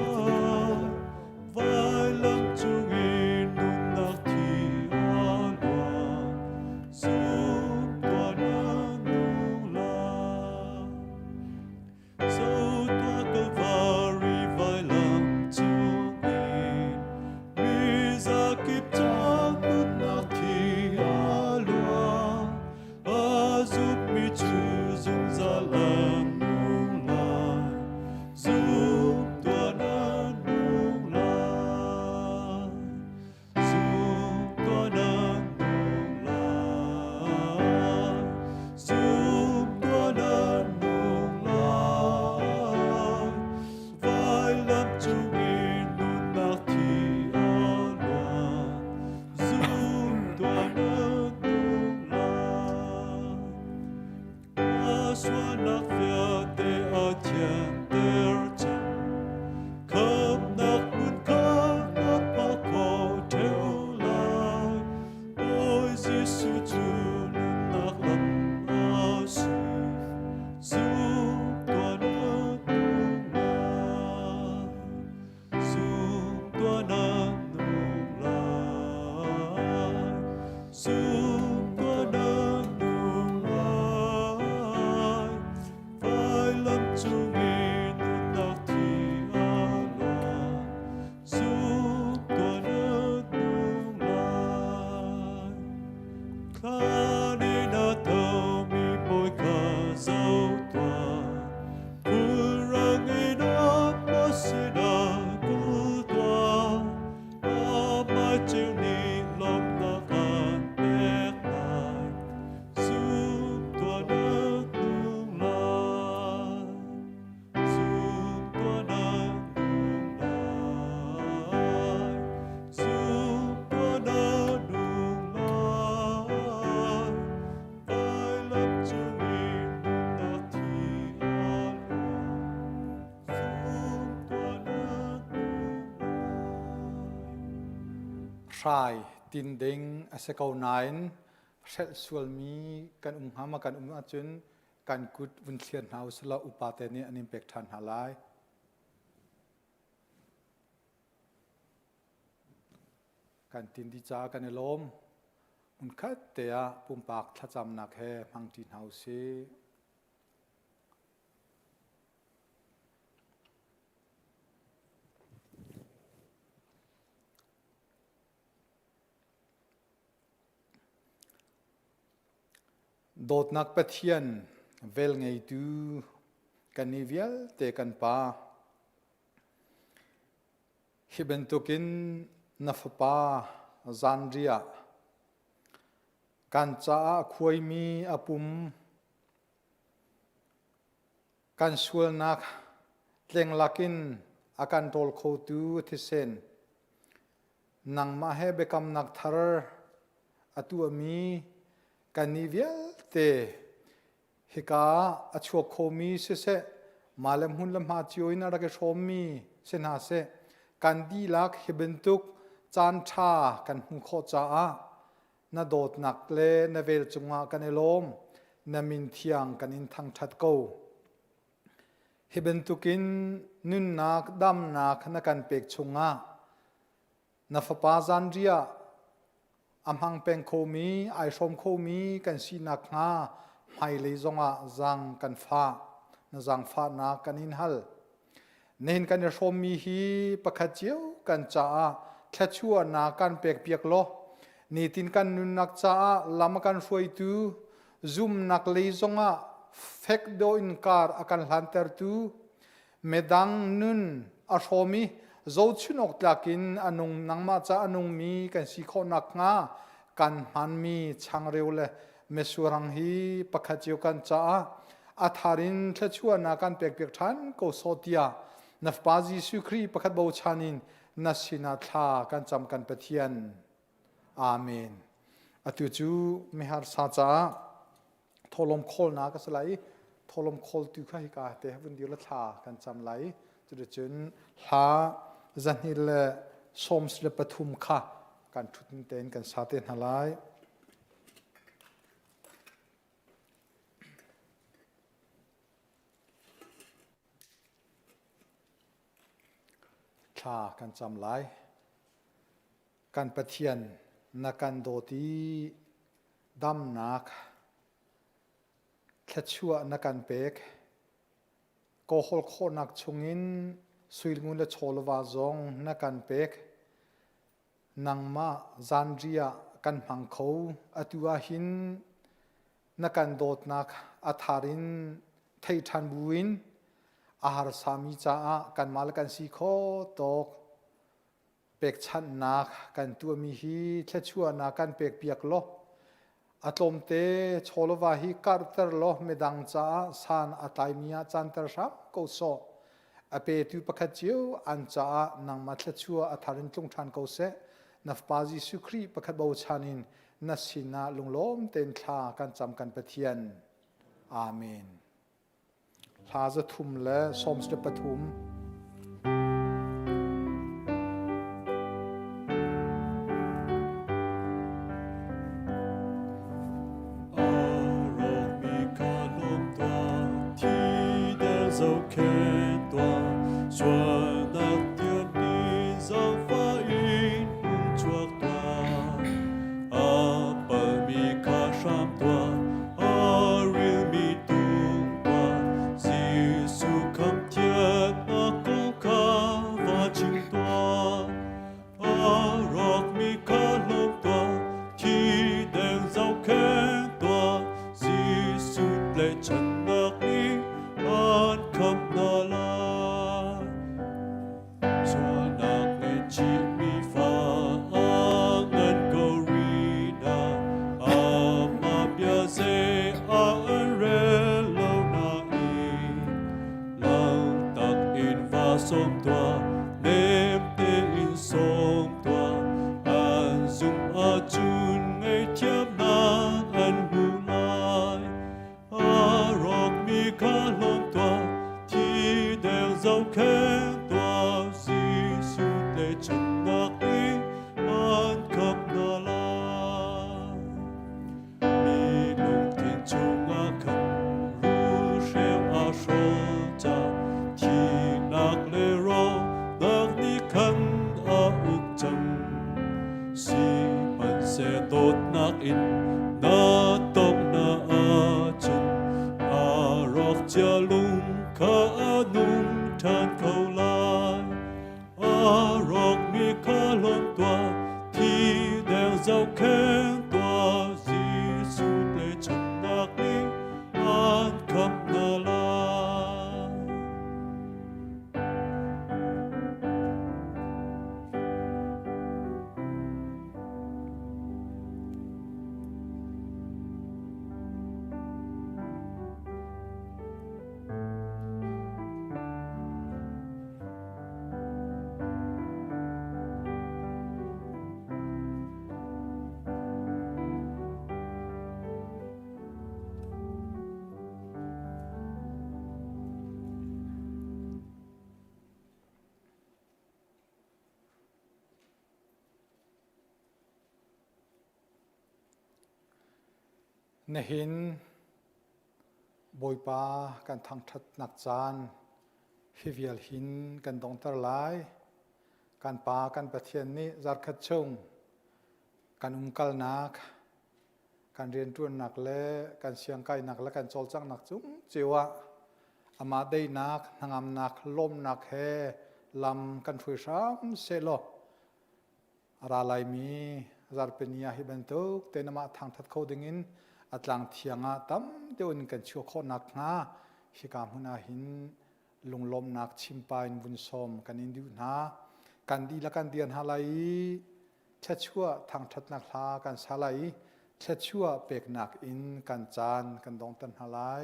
Vailam cungin nunnak thi a luang.
Thlan in a thomi bawi kha zoh tuah. Khulrang in amah sinah kal tuah. Amah ceu nih lawmhnak an pek lai. Zum tuah na nung lai. Zum tuah na nung lai. Zum tuah na nung lai. Vailam cungin nunnak thi a luang. Zum tuah na nung lai.
Hrai tin ding a si ko nain hrelh sualmi kan um hnga ma kan um ahcun kan kut vun thliar hna usih law upa te nih an in pek ṭhan hna lai. Kan tin dih caah kan i lawm. Hmunkhat te ah pumpak thlacamnak he hmangṭi hna usih. Dawtnak Pathian velngeitu kannih vialte kan Pa, hi bantukin na Fapa zanriah kan caah a khuaimi a pum kan sualnak tleng lakin a kan ṭawl khotu thisen nangmah he biakamnak thar a tuahmi kannih vialte hika a chuak khomi siseh mah le hmun le hma cio in a rak i hrawmmi si hna seh kan dihlak hi bantuk caan ṭha kan hmuh khawh caah na dawtnak le na vel cungah kan i lawm na min thiang kan in thangṭhat ko. Hi bantukin nunnak damnak na kan pek chungah na fapa zanriah a hmang peng khomi ai hrawm khomi kan si nakhnga hmailei zongah zaang kan fah na zaangfahnak kan in hal. Nihin kan i hrawmmi hi pakhat cio kan caah thluachuahnak kan pekpiak law nitin kan nunnak caah lam a kan hruaitu zumnak lei zongah fek dawh in kar a kan hlantertu midang nun a hrawm i zohchun awk tlak in a nung nangmah ca a nungmi kan si khawh nakhnga kan hmanmi changreu le mesurang hi pakhat cio kan caah a thar in thluachuahnak kan pekpiak ṭhan ko sawh tiah na Fapa Jesuh Khrih pakhat bochan in na sinah thla kan cam kan Pathian. Amen. Atu cu miharsa caah thawhlawm khawlnak a si lai i thawhlawm khawltu kha hika te vun dir la thla kan cam lai. Cuticun hla zahnih le sawm le pathum kha kan ṭhut tein kan sa te hna lai. Thla kan cam lai. Kan Pathian na kan dawt i damnak thluachuah na kan pek. Kawhawl khawhnak chungin suilngun le chawlva zong na kan pek. Nangmah zanriah kan hmang kho. Atu ah hin na kan dawtnak a thar in thei ṭhan buin a harsami caah kanmah le kan si kho tawk pekchanhnak kan tuahmi hi thluachuahnak kan pekpiak law a tlawmte chawlava hi karhter law midang caah san a tlaimi ah canter hram ko sawh. A petu pakhat cio an caah nangmah thluachuah a thar in tlung ṭhan ko seh. Na Fapa Jesuh Khrih pakhat bochan in na sinah lunglawm tein thla kan cam kan Pathian. Amen. Hla 373.
Rawkmi ka lawm tuah, thi der zohkhenh tuah, sualnak tiam in zaangfah in hung chuak tuah. A palmi kha hram tuah, a rilmi tung tuah, Jesuh khamh thiannak. Zum ahcun ngaihthiamnak an hmu lai. A rawkmi kha hlawm tuah, thi deng zohkhenh tuah, Jesuh tlaihchannak in an khamh hna lai. Mi lungthin chungah khan rulhreu a hrol ca, thihnak le rawhnak nih khan a uk cang. Sihmanhseh dawtnak in na tongh hna ahcun a rawk cia lung kha a nung ṭhan kho lai. A rawkmi kha hlawm tuah, thi deng zohkhenh tuah, Jesuh tlaihchannak nih an khamh hna lai.
Nihin Bawipa kan thangṭhatnak caan hi vial hin kan donghter lai. Kan Pa kan Pathian nih zarkhat chung kan umkalnak, kan rianṭuannak le kan siangkainak le kan cawlcanghnak cung cio ah amah daihnak, hnangamnak, lawmnak he lam kan hruai hram sehlaw a ra laimi zarhpini ah hi bantuk tein amah thangṭhat kho dingin a tlang thiang ah tam deuh in kan chuah khawh nakhnga hika hmun ah hin lunglawmhnak chimpa in vun sawm kan in duh hna. Kan dihlak kan dir hna lai i thluachuah thangṭhatnak hla kan sa lai i thluachuah peknak in kan caan kan donghter hna lai.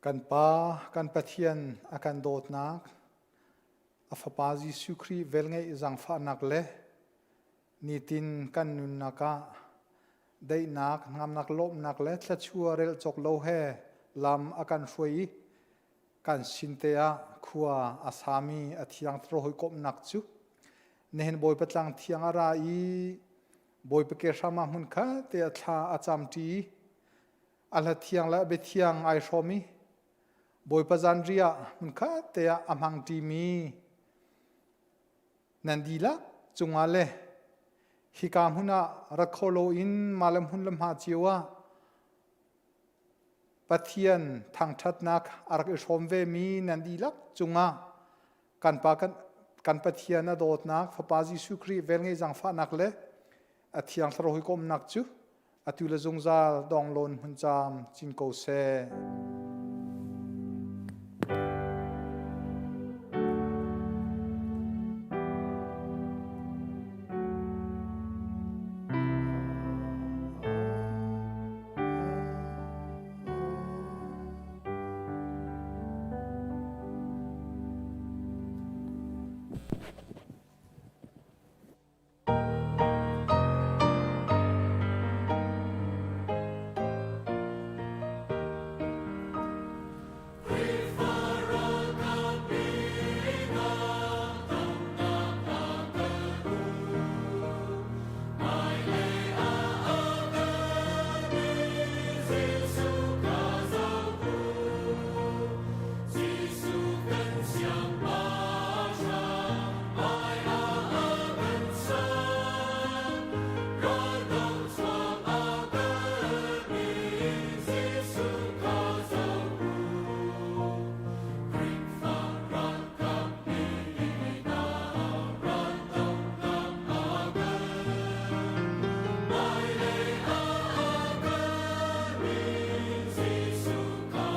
Kan Pa, kan Pathian a kan dawtnak, a Fapa Jesuh Khrih velngeih zaangfahnak le nitin kan nunnak ah daihnak, hngamnak, lawmhnak le thluachuah rel cawk lo he lam a kan hruai i kan sin te ah khua a sami a thiang hawikomhnak cu nihin Bawipa tlang thiang a ra i Bawipa ke hram ah hmun khat te a thla a camṭi i a hla thiang le a bia thiang ai hrawm i Bawipa zanriah hmun khat te ah a hmangṭimi Nan dihlak cungah le hika hmun ah rat kho loin mah le hmun le hma cio ah Pathian thangṭhatnak a rak i hrawm vemi nan dihlak cungah kan Pa kan Pathian a dawtnak Fapa Jesuh Khrih velngeih zaangfahnak le a Thiang Thlarau hawikomhnak cu atu le zungzal donglawn hmun caam cin ko seh.